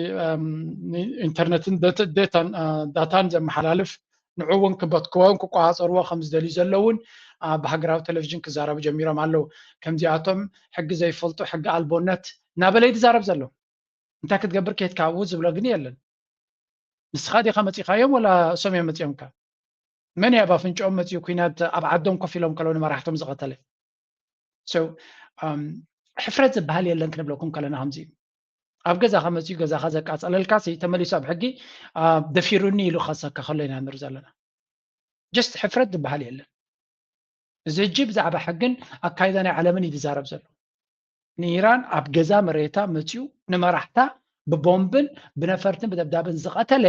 ኢንተርነትን ዳታን ዘመሓላልፍ ንዑ እውን ክበትክዎን ክቆፃፀርዎ ከም ዝደልዩ ዘለውን ብሃገራዊ ቴሌቪዥን ክዛረቡ ጀሚሮም ኣለዉ። ከምዚኣቶም ሕጊ ዘይፈልጡ ሕጊ ኣልቦነት እናበለ እዩ ዝዛረብ ዘሎ። እንታይ ክትገብር ከድካ ኣብኡ ዝብሎ ግን የለን። ንስኻ ዲኻ መፂኻዮም ወላ እሶም እዮም መፂኦምካ? መን እዩ ኣብ ኣፍንጭኦም መፂኡ ኲናት ኣብ ዓዶም ኮፍ ኢሎም ከለዉ ንመራሕቶም ዝቐተለ? ሕፍረት ዝበሃል የለን ክንብለኩም ከለና ከምዚ እዩ። ኣብ ገዛኻ መፂኡ ገዛኻ ዘቃፀለልካ ሲ ተመሊሱ ኣብ ሕጊ ደፊሩኒ ኢሉ ክኸሰካ ከሎ ኢና ንርኢ ዘለና። ጀስት ሕፍረት ዝበሃል የለን። እዚ ሕጂ ብዛዕባ ሕግን ኣካይዳ ናይ ዓለምን እዩ ዝዛረብ ዘሎ። ንኢራን ኣብ ገዛ መሬታ መፂኡ ንመራሕታ ብቦምብን ብነፈርትን ብደብዳብን ዝቐተለ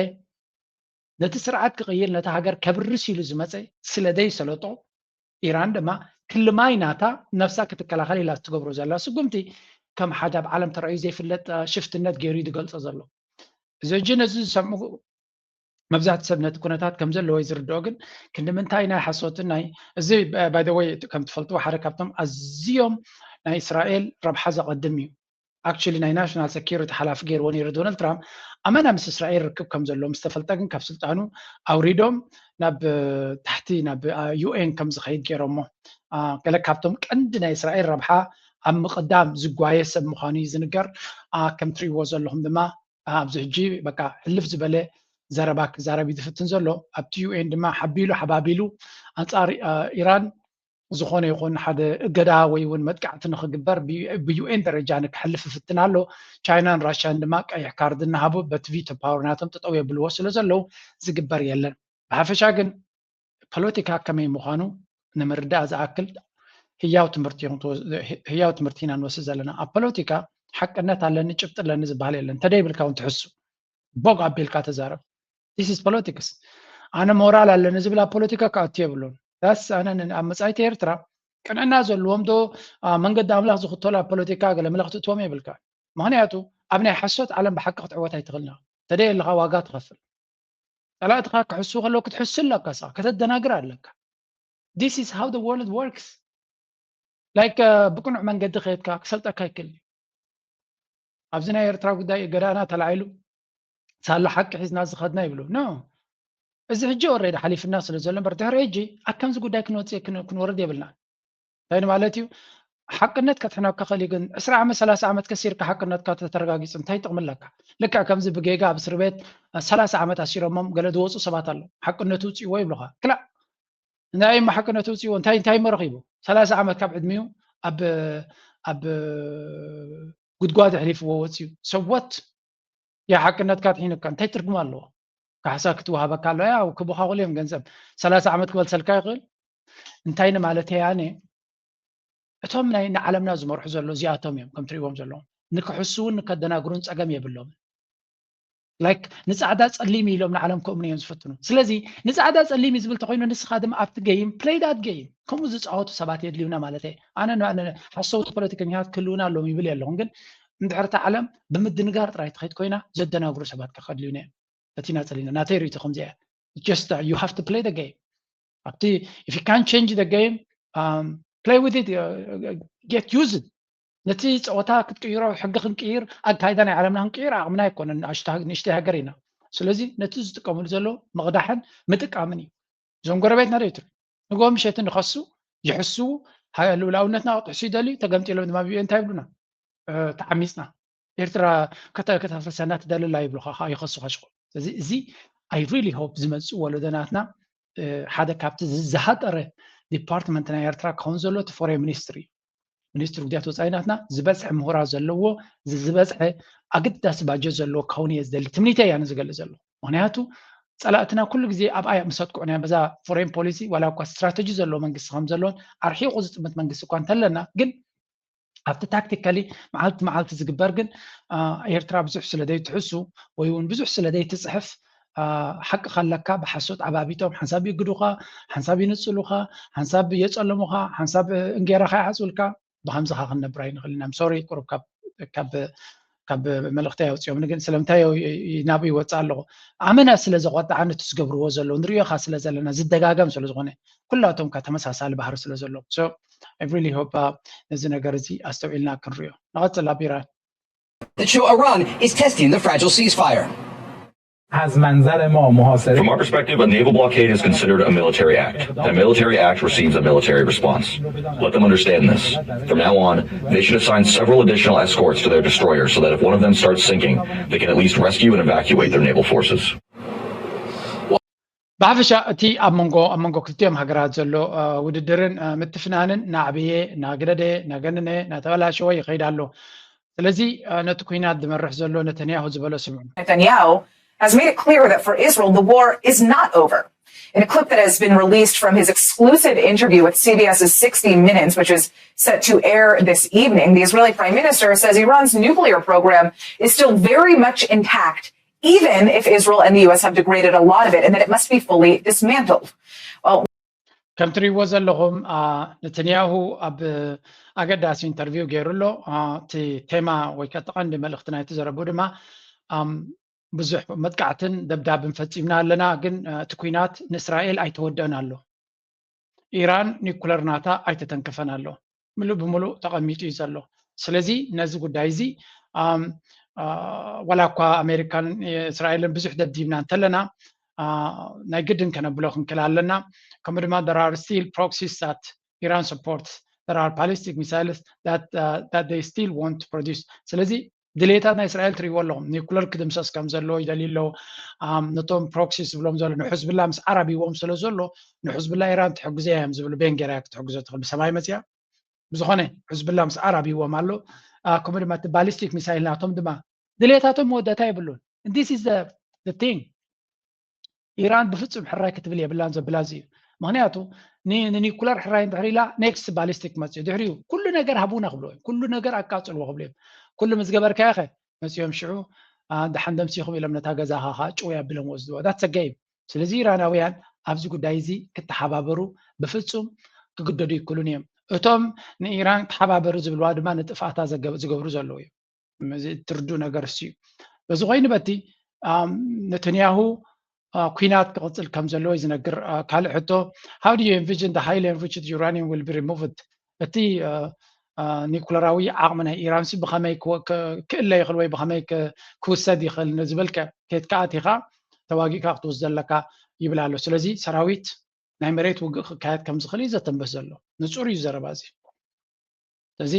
ነቲ ስርዓት ክቕይር ነቲ ሃገር ከብርስ ኢሉ ዝመፀ ስለ ዘይሰለጦ ኢራን ድማ ክልማይ ናታ ነፍሳ ክትከላኸል ኢላ ትገብሮ ዘላ ስጉምቲ ከም ሓደ ኣብ ዓለም ተራእዩ ዘይፍለጥ ሽፍትነት ገይሩ እዩ ዝገልፆ ዘሎ። እዚ ሕጂ ነዚ ዝሰምዑ መብዛሕቲ ሰብ ነቲ ኩነታት ከም ዘለዎ እዩ ዝርድኦ። ግን ክንዲ ምንታይ ናይ ሓሶትን ናይ እዚ ባይ ዘ ወይ ከም ትፈልጥዎ ሓደ ካብቶም ኣዝዮም ናይ እስራኤል ረብሓ ዘቐድም እዩ። ኣክቹሊ ናይ ናሽናል ሰኪሪቲ ሓላፊ ገይርዎ ነይሩ ዶናልድ ትራምፕ። ኣመና ምስ እስራኤል ርክብ ከም ዘለዎ ምስ ተፈልጠ ግን ካብ ስልጣኑ ኣውሪዶም ናብ ታሕቲ ናብ ዩ ኤን ከም ዝኸይድ ገይሮሞ። ገለ ካብቶም ቀንዲ ናይ እስራኤል ረብሓ ኣብ ምቕዳም ዝጓየ ሰብ ምዃኑ እዩ ዝንገር። ከም ትሪእዎ ዘለኹም ድማ ኣብዚ ሕጂ በቃ ሕልፍ ዝበለ ዘረባ ክዛረብ እዩ ዝፍትን ዘሎ። ኣብቲ ዩ ኤን ድማ ሓቢሉ ሓባቢሉ ኣንፃር ኢራን ዝኾነ ይኹን ሓደ እገዳ ወይ እውን መጥቃዕቲ ንኽግበር ብዩ ኤን ደረጃ ንክሕልፍ ይፍትን ኣሎ። ቻይናን ራሽያን ድማ ቀይሕ ካርድ እናሃቡ በቲ ቪቶ ፓወር ናቶም ጠጠው የብልዎ ስለ ዘለዉ ዝግበር የለን። ብሓፈሻ ግን ፖለቲካ ከመይ ምዃኑ ንምርዳእ ዝኣክል ህያው ትምህርቲ ኢና ንወስድ ዘለና። ኣብ ፖለቲካ ሓቅነት ኣለኒ ጭብጢ ኣለኒ ዝበሃል የለን። እንተደይብልካ እውን ትሕሱ ቦግ ኣቢልካ ተዛረብ። ስ ፖለቲክስ። ኣነ ሞራል ኣለኒ ዝብል ኣብ ፖለቲካ ክኣቱ የብሉን። ስ ኣነ ኣብ መፃኢት ኤርትራ ቅንዕና ዘለዎም ዶ መንገዲ ኣምላኽ ዝኽተሉ ኣብ ፖለቲካ ገለ ምልኽቲ እትዎም የብልካ። ምክንያቱ ኣብ ናይ ሓሶት ዓለም ብሓቂ ክትዕወት ኣይትኽእልና። ተደይ ኣለካ ዋጋ ትኸፍል። ፀላእትኻ ክሕሱ ከለዉ ክትሕሱ ኣለካ። ስ ከተደናግር ኣለካ። This is how the world works. ላይክ ብቅኑዕ መንገዲ ከየድካ ክሰልጠካ ይክእል እዩ። ኣብዚ ናይ ኤርትራ ጉዳይ ገዳና ተላዒሉ ሳላ ሓቂ ሒዝና ዝኸድና ይብሉ ኖ። እዚ ሕጂ ኦሬዲ ሓሊፍና ስለ ዘሎ እምበር ድሕሪ ሕጂ ኣብ ከምዚ ጉዳይ ክንወፅእ ክንወርድ የብልና። እንታይ ማለት እዩ? ሓቅነት ከትሕነካ ክእል እዩ፣ ግን ዕስራ ዓመት ሰላሳ ዓመት ከሲርካ ሓቅነትካ ተተረጋጊፁ እንታይ ጥቕሚ ኣለካ? ልክዕ ከምዚ ብጌጋ ኣብ እስር ቤት ሰላሳ ዓመት ኣሲሮሞም ገለ ዝወፁ ሰባት ኣሎ። ሓቅነቱ ውፅእዎ ይብሉካ። ክላእ እንታይ እሞ ሓቅነቱ ውፅእዎ እንታይ እንታይ እሞ ረኺቡ? ሰላሳ ዓመት ካብ ዕድሚኡ ኣብ ኣብ ጉድጓድ ኣሕሊፍዎ ወፅዩ። ሰወት ያ ሓቅነትካ ትሒኑካ እንታይ ትርጉም ኣለዎ? ካሕሳ ክትወሃበካ ኣሎ ያው ክበኻኹሉ እዮም ገንዘብ ሰላሳ ዓመት ክበልሰልካ ይኽእል። እንታይ ንማለተይ ኣነ እቶም ናይ ንዓለምና ዝመርሑ ዘሎ እዚኣቶም እዮም ከም ትሪእዎም ዘለዎም ንክሕስውን ንከደናግሩን ፀገም የብሎምን። ላይክ ንፃዕዳ ፀሊም ኢሎም ንዓለም ክእምኑ እዮም ዝፍትኑ። ስለዚ ንፃዕዳ ፀሊም እዩ ዝብል ተኮይኑ ንስኻ ድማ ኣብቲ ገይም ፕለይ ዳት ገይም ከምኡ ዝፃወቱ ሰባት የድልዩና ማለት እየ። ኣነ ሓሰውቲ ፖለቲከኛታት ክህልውና ኣለዎም ይብል የለኹን፣ ግን እንድሕር እታ ዓለም ብምድንጋር ጥራይ ትኸይድ ኮይና ዘደናግሩ ሰባት ከድልዩና እዮም። በቲ ናፀሊና ናተይ ርእይቶ ከምዚ እያ። Just uh, you have to play the game ኣብቲ if you can't change the game um, play with it, get used። ነቲ ፀወታ ክትቅይሮ፣ ሕጊ ክንቅይር፣ ኣካይዳ ናይ ዓለምና ክንቅይር ዓቕምና ኣይኮነን። ንእሽተይ ሃገር ኢና። ስለዚ ነቲ ዝጥቀምሉ ዘሎ ምቕዳሕን ምጥቃምን እዩ። እዞም ጎረቤትና ዶ ይትሩ ንጎ ምሸት ንኸሱ ይሕስዉ፣ ልውላውነትና ክጥሕሱ ይደልዩ። ተገምጢሎም ድማ ብኡ እንታይ ይብሉና? ተዓሚፅና። ኤርትራ ከተፍርሰና ትደልላ ይብሉኻ፣ ይኸሱኻ ሽኮ። ስለዚ እዚ I really hope ዝመፅእ ወለዶናትና ሓደ ካብቲ ዝሃጠረ ዲፓርትመንት ናይ ኤርትራ ክኸውን ዘሎ እቲ ፎሬን ሚኒስትሪ እዩ። ሚኒስትሪ ጉዳያት ወፃኢ ናትና ዝበፅሐ ምሁራት ዘለዎ፣ ዝበፅሐ ኣገዳሲ ባጀት ዘለዎ ክኸውን እየ ዝደሊ። ትምኒተይ እያ ዝገልፅ ዘሎ። ምክንያቱ ፀላእትና ኩሉ ግዜ ኣብኣ እዮም ዝሰጥቅዑና። በዛ ፎሬን ፖሊሲ ዋላ እኳ ስትራተጂ ዘለዎ መንግስቲ ከም ዘሎን ኣርሒቑ ዝጥምት መንግስቲ እኳ እንተለና፣ ግን ኣብቲ ታክቲካሊ መዓልቲ መዓልቲ ዝግበር ግን ኤርትራ ብዙሕ ስለ ዘይትሕሱ ወይ እውን ብዙሕ ስለ ዘይትፅሕፍ ሓቂ ካለካ ብሓሶት ኣባቢጦም ሓንሳብ ይግዱኻ፣ ሓንሳብ ይንፅሉኻ፣ ሓንሳብ የፀለሙኻ፣ ሓንሳብ እንጌራኻ ይዓፅውልካ። ብከምዚ ካ ክንነብር ኣይንኽእልን ኢና። ሶሪ ቁሩብ ካብ ካብ መልእኽቲ ኣውፅኦም ግን ስለምንታይ ናብኡ ይወፅእ ኣለኹ? ኣመና ስለ ዘቆጣዓኒ እቲ ዝገብርዎ ዘለዉ ንሪኦ ካ ስለ ዘለና ዝደጋገም ስለ ዝኾነ ኩላቶም ካ ተመሳሳሊ ባህሪ ስለ ዘለዎም። So I really hope ነዚ ነገር እዚ ኣስተውዒልና ክንሪኦ ንቐፅል። ኣብ ኢራን Iran is testing the fragile ceasefire. از منظر ما محاصره From our perspective, a naval blockade is considered a military act. A military act receives a military response. Let them understand this. From now on, they should assign several additional escorts to their destroyers so that if one of them starts sinking, they can at least rescue and evacuate their naval forces. ብሓፈሻ እቲ ኣብ መንጎ ኣብ መንጎ ክልቲኦም ሃገራት ዘሎ ውድድርን ምትፍናንን ናዕብየ ናግደደ ናገነነ ናተበላሸወ ይኸይድ ኣሎ። ስለዚ ነቲ ኩናት ዝመርሕ ዘሎ ነተንያሁ ዝበሎ ስምዑ። Netanyahu has made it clear that for Israel, the war is not over. In a clip that has been released from his exclusive interview with CBS's sixty Minutes, which is set to air this evening, the Israeli prime minister says Iran's nuclear program is still very much intact, even if Israel and the U S have degraded a lot of it, and that it must be fully dismantled. Well, ከም ትሪእዎ ዘለኹም ነተንያሁ ኣብ ኣገዳሲ ኢንተርቪው ገይሩ ኣሎ። እቲ ቴማ ወይ ከ ቀንዲ መልእኽቲ ናይቲ ዘረብኡ ድማ ብዙሕ መጥቃዕትን ደብዳብን ፈፂምና ኣለና፣ ግን እቲ ኩናት ንእስራኤል ኣይተወደአን ኣሎ። ኢራን ኒኩለር ናታ ኣይተተንከፈን ኣሎ። ምሉእ ብምሉእ ተቐሚጡ እዩ ዘሎ። ስለዚ ነዚ ጉዳይ እዚ ዋላ እኳ ኣሜሪካን እስራኤልን ብዙሕ ደብዲብና እንተለና ናይ ግድን ከነብሎ ክንክእል ኣለና። ከምኡ ድማ there are still proxies that Iran supports, there are ballistic missiles that they still want to produce። ስለዚ ድሌታት ናይ እስራኤል ትሪእዎ ኣለኹም። ኒኩለር ክድምሰስ ከም ዘለዎ ይደልዩ ኣለዉ። ነቶም ፕሮክሲስ ዝብሎም ዘሎ ንሕዝብላ ምስ ዓረብ ይዎም ስለ ዘሎ ንሕዝብላ ኢራን ትሕግዞ እዮም ዝብሉ። ቤን ጌራ ክትሕግዞ ትኽእል ብሰማይ መፅያ። ብዝኾነ ሕዝብላ ምስ ዓረብ ይዎም ኣሎ። ከምኡ ድማ እቲ ባሊስቲክ ሚሳይል ናቶም ድማ ድሌታቶም መወዳእታ የብሉን። This is the thing። ኢራን ብፍፁም ሕራይ ክትብል የብላን ዘብላ እዚ እዩ። ምክንያቱ ንኒኩለር ሕራይ እንድሕር ኢላ ኔክስት ባሊስቲክ መፅኡ ድሕሪኡ ኩሉ ነገር ሃቡና ክብሎ እዮም። ኩሉ ነገር ኣቃፅልዎ ክብሉ እዮም። ኩሉ ምስ ገበርካዮ ከ መፅኦም ሽዑ ደሓን ደምሲኹም ኢሎም ነታ ገዛኻ ከዓ ጭው ኣቢሎም ወስድዎ። That's a game። ስለዚ ኢራናውያን ኣብዚ ጉዳይ እዚ ክተሓባበሩ ብፍፁም ክግደዱ ይክሉን እዮም። እቶም ንኢራን ተሓባበሩ ዝብልዋ ድማ ንጥፍኣታ ዝገብሩ ዘለዉ እዮም። እዚ ትርዱ ነገር እሱ እዩ። በዚ ኮይኑ በቲ ነተንያሁ ኩናት ክቕፅል ከም ዘለዎ እዩ ዝነግር። ካልእ ሕቶ፣ how do you envision the highly enriched uranium will be removed? እቲ ኒኩለራዊ ዓቕሚ ናይ ኢራን ሲ ብኸመይ ክእለ ይኽእል ወይ ብኸመይ ክውሰድ ይኽእል ንዝብል ከ ኬድካ ኣቲኻ ተዋጊእካ ክትወስድ ዘለካ ይብል ኣሎ። ስለዚ ሰራዊት ናይ መሬት ውግእ ክካየድ ከም ዝኽእል እዩ ዘተንበስ ዘሎ። ንፁር እዩ ዘረባ እዚ። ስለዚ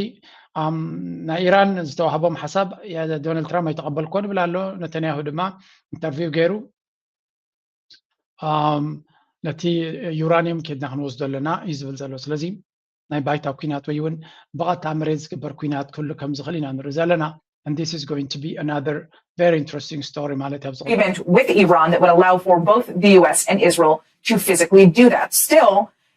ናይ ኢራን ዝተዋህቦም ሓሳብ ዶናልድ ትራምፕ ኣይተቐበልኮን ይብል ኣሎ። ነተንያሁ ድማ ኢንተርቪው ገይሩ ነቲ ዩራኒየም ኬድና ክንወስዶ ኣለና እዩ ዝብል ዘሎ። ስለዚ ናይ ባይታ ኩናት ወይ እውን ብቐጥታ መሬት ዝግበር ኩናት ክህሉ ከም ዝኽእል ኢና ንርኢ ዘለና። And this is going to be another very interesting story ማለት ኣብዚ agreement with Iran that would allow for both the U S and Israel to physically do that. Still,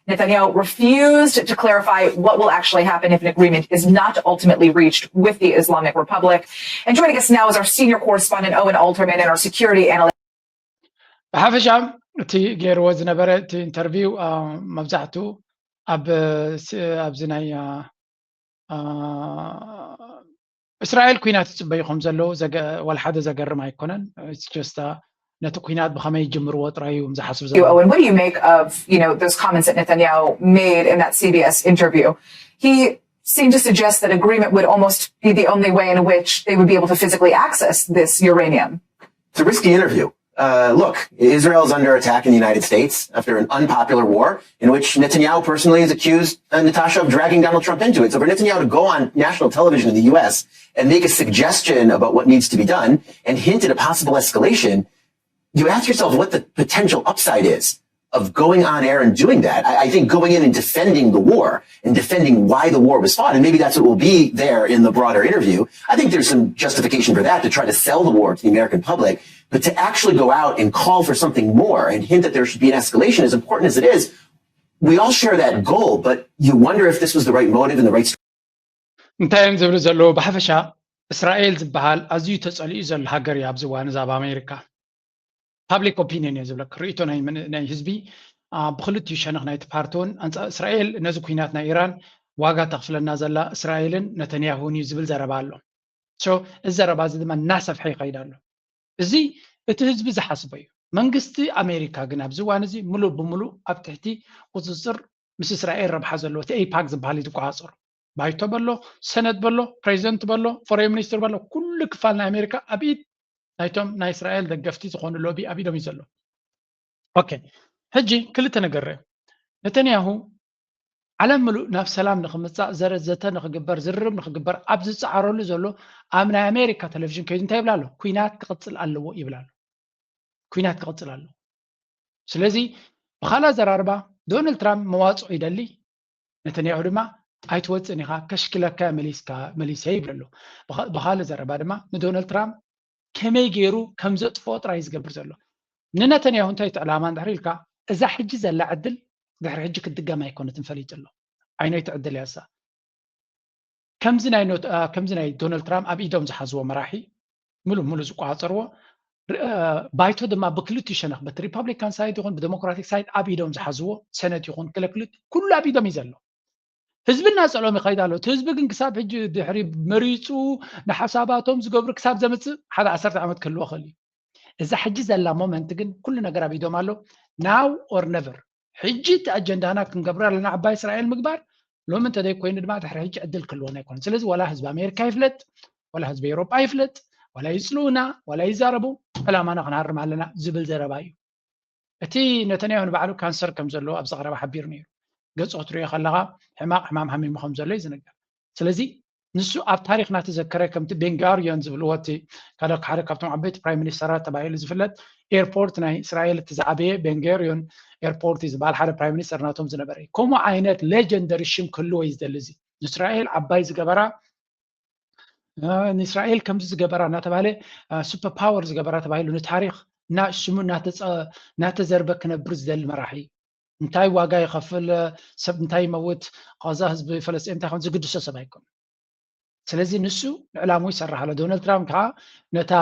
Netanyahu refused to clarify what will actually happen if an agreement is not ultimately reached with the Islamic Republic. And joining us now is our senior correspondent, Owen Alterman, and our security analyst. ብሓፈሻ እቲ ገይርዎ ዝነበረ እቲ ኢንተርቪው መብዛሕትኡ ኣብ ኣብዚ ናይ እስራኤል ኩናት ይፅበዩ ከም ዘለዉ ዋላ ሓደ ዘገርም ኣይኮነን። It's just ነቲ ኩናት ብኸመይ ይጅምርዎ ጥራይ እዮም ዝሓስቡ you, Owen, what do you make of, you know, those comments that Netanyahu made in that C B S interview? He seemed to suggest that agreement would almost be the only way in which they would be able to physically access this uranium. It's a risky interview. Uh, look, Israel is under attack in the United States after an unpopular war in which Netanyahu personally has accused uh, Natasha of dragging Donald Trump into it. So for Netanyahu to go on national television in the U S and make a suggestion about what needs to be done and hint at a possible escalation, you ask yourself what the potential upside is of going on air and doing that. I, I, think going in and defending the war and defending why the war was fought, and maybe that's what will be there in the broader interview. I think there's some justification for that, to try to sell the war to the American public, but to actually go out and call for something more and hint that there should be an escalation, as important as it is, we all share that goal, but you wonder if this was the right motive and the right እንታይ እዮም ዝብሉ ዘለዉ? ብሓፈሻ እስራኤል ዝበሃል ኣዝዩ ተጸሊኡ ዘሎ ሃገር እዩ ኣብዚ እዋን እዚ ኣብ ኣሜሪካ። ፓብሊክ ኦፒኒየን እየ ዝብለካ፣ ርእይቶ ናይ ህዝቢ ብክልቲኡ ሸነኽ ናይቲ ፓርቲ እውን። እስራኤል ነዚ ኩናት ናይ ኢራን ዋጋ ተኽፍለና ዘላ እስራኤልን ነተንያሁን እዩ ዝብል ዘረባ ኣሎ። እዚ ዘረባ እዚ ድማ እናሰፍሐ ይኸይድ ኣሎ። እዚ እቲ ህዝቢ ዝሓስቦ እዩ። መንግስቲ ኣሜሪካ ግን ኣብዚ እዋን እዚ ምሉእ ብምሉእ ኣብ ትሕቲ ቁፅፅር ምስ እስራኤል ረብሓ ዘለዎ እቲ ኤይፓክ ዝበሃል እዩ ዝቆፃፀሮ። ባይቶ በሎ፣ ሰነት በሎ፣ ፕሬዚደንት በሎ፣ ፎሬን ሚኒስትር በሎ፣ ኩሉ ክፋል ናይ ኣሜሪካ ኣብ ኢድ ናይቶም ናይ እስራኤል ደገፍቲ ዝኾኑ ሎቢ ኣብ ኢዶም እዩ ዘሎ። ኦኬ፣ ሕጂ ክልተ ነገር ርእ። ነተንያሁ ዓለም ምሉእ ናብ ሰላም ንክምፃእ ዘተ ንክግበር፣ ዝርርብ ንክግበር ኣብ ዝፀዓረሉ ዘሎ ኣብ ናይ ኣሜሪካ ቴሌቪዥን ከይዱ እንታይ ይብላ ኣሎ? ኩናት ክቕፅል ኣለዎ ይብላ ኣሎ። ኩናት ክቕፅል ኣለዎ። ስለዚ ብኻልእ ኣዘራርባ ዶናልድ ትራምፕ መዋፅኦ ይደሊ፣ ነተንያሁ ድማ ኣይትወፅእን ኢኻ፣ ከሽክለካ መሊስካ መሊሰ ይብል ኣሎ። ብኻልእ ዘረባ ድማ ንዶናልድ ትራምፕ ከመይ ገይሩ ከም ዘጥፍኦ ጥራይ ዝገብር ዘሎ። ንነተንያሁ እንታይ እቲ ዕላማ እንድሕር ኢልካ፣ እዛ ሕጂ ዘላ ዕድል ድሕሪ ሕጂ ክትድገም ኣይኮነትን ፈሊጡ ኣሎ። ዓይነይቲ ዕድል እያ እሳ። ከምዚ ናይ ከምዚ ናይ ዶናልድ ትራምፕ ኣብ ኢዶም ዝሓዝዎ መራሒ፣ ሙሉ ሙሉ ዝቆፃፀርዎ፣ ባይቶ ድማ ብክልቲኡ ሸነኽ፣ በቲ ሪፐብሊካን ሳይድ ይኹን ብዴሞክራቲክ ሳይድ ኣብ ኢዶም ዝሓዝዎ፣ ሰነት ይኹን ክለክልት ኩሉ ኣብ ኢዶም እዩ ዘሎ። ህዝቢ እናፀልኦም ይኸይድ ኣሎ። እቲ ህዝቢ ግን ክሳብ ሕጂ ድሕሪ መሪፁ ንሓሳባቶም ዝገብሩ ክሳብ ዘምፅእ ሓደ ዓሰርተ ዓመት ክህልዎ ክእል እዩ። እዛ ሕጂ ዘላ ሞመንት ግን ኩሉ ነገር ኣብ ኢዶም ኣሎ። ናው ኦር ነቨር። ሕጂ እቲ ኣጀንዳና ክንገብር ኣለና፣ ዓባይ እስራኤል ምግባር። ሎሚ እንተዘይኮይኑ ድማ ድሕሪ ሕጂ ዕድል ክህልወና ኣይኮነን። ስለዚ ዋላ ህዝቢ ኣሜሪካ ይፍለጥ፣ ዋላ ህዝቢ ኤውሮጳ ይፍለጥ፣ ዋላ ይፅልኡና፣ ዋላ ይዛረቡ፣ ዕላማና ክንሃርም ኣለና ዝብል ዘረባ እዩ። እቲ ነተንያሁ ንባዕሉ ካንሰር ከም ዘለዎ ኣብዚ ቀረባ ሓቢሩ ነይሩ። ገፁ ክትሪኦ ከለኻ ሕማቕ ሕማም ሃሚሙ ከም ዘሎ እዩ ዝነገር። ስለዚ ንሱ ኣብ ታሪክ እናተዘከረ፣ ከምቲ ቤንጋሪዮን ዝብልዎ፣ እቲ ሓደ ሓደ ካብቶም ዓበይቲ ፕራይም ሚኒስተራት ተባሂሉ ዝፍለጥ ኤርፖርት ናይ እስራኤል፣ እቲ ዝዓበየ ቤንጋሪዮን ኤርፖርት እዩ ዝበሃል፣ ሓደ ፕራይም ሚኒስተር ናቶም ዝነበረ እዩ። ከምኡ ዓይነት ሌጀንደሪ ሽም ክህልዎ እዩ ዝደሊ። እዚ ንእስራኤል ዓባይ ዝገበራ፣ ንእስራኤል ከምዚ ዝገበራ እናተባሃለ፣ ሱፐር ፓወር ዝገበራ ተባሂሉ ንታሪክ እና ሽሙ እናተፀ-፣ እናተዘርበ ክነብር ዝደሊ መራሒ እዩ። እንታይ ዋጋ ይኸፍል ሰብ፣ እንታይ ይመውት፣ ቃዛ ህዝቢ ፈለስጢን እንታይ ከም ዝግድሶ ሰብ ኣይኮነን። ስለዚ ንሱ ንዕላሙ ይሰርሕ ኣሎ። ዶናልድ ትራምፕ ከዓ ነታ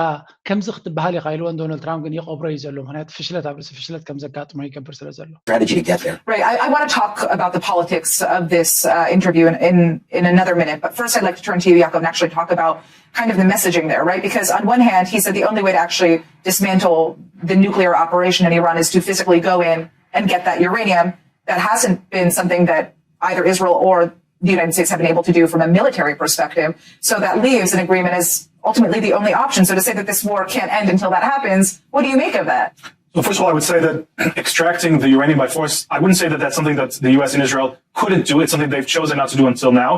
ከምዚ ክትበሃል ኢኻ ኢልዎን፣ ዶናልድ ትራምፕ ግን ይቐብሮ እዩ ዘሎ። ምክንያቱ ፍሽለት ኣብ ርእሲ ፍሽለት ከም ዘጋጥሞ ይገብር ስለ ዘሎ። Strategy to get there. Right. I, I want to talk about the politics of this uh, interview in, in, in another minute. But first, I'd like to turn to you, Yaakov, and actually talk about kind of the messaging there, right? Because on one hand, he said the only way to actually dismantle the nuclear operation in Iran is to physically go in and get that uranium. That hasn't been something that either Israel or the United States have been able to do from a military perspective. So that leaves an agreement as ultimately the only option. So to say that this war can't end until that happens, what do you make of that? So first of all, I would say that extracting the uranium by force, I wouldn't say that that's something that the U S and Israel couldn't do. It's something they've chosen not to do until now.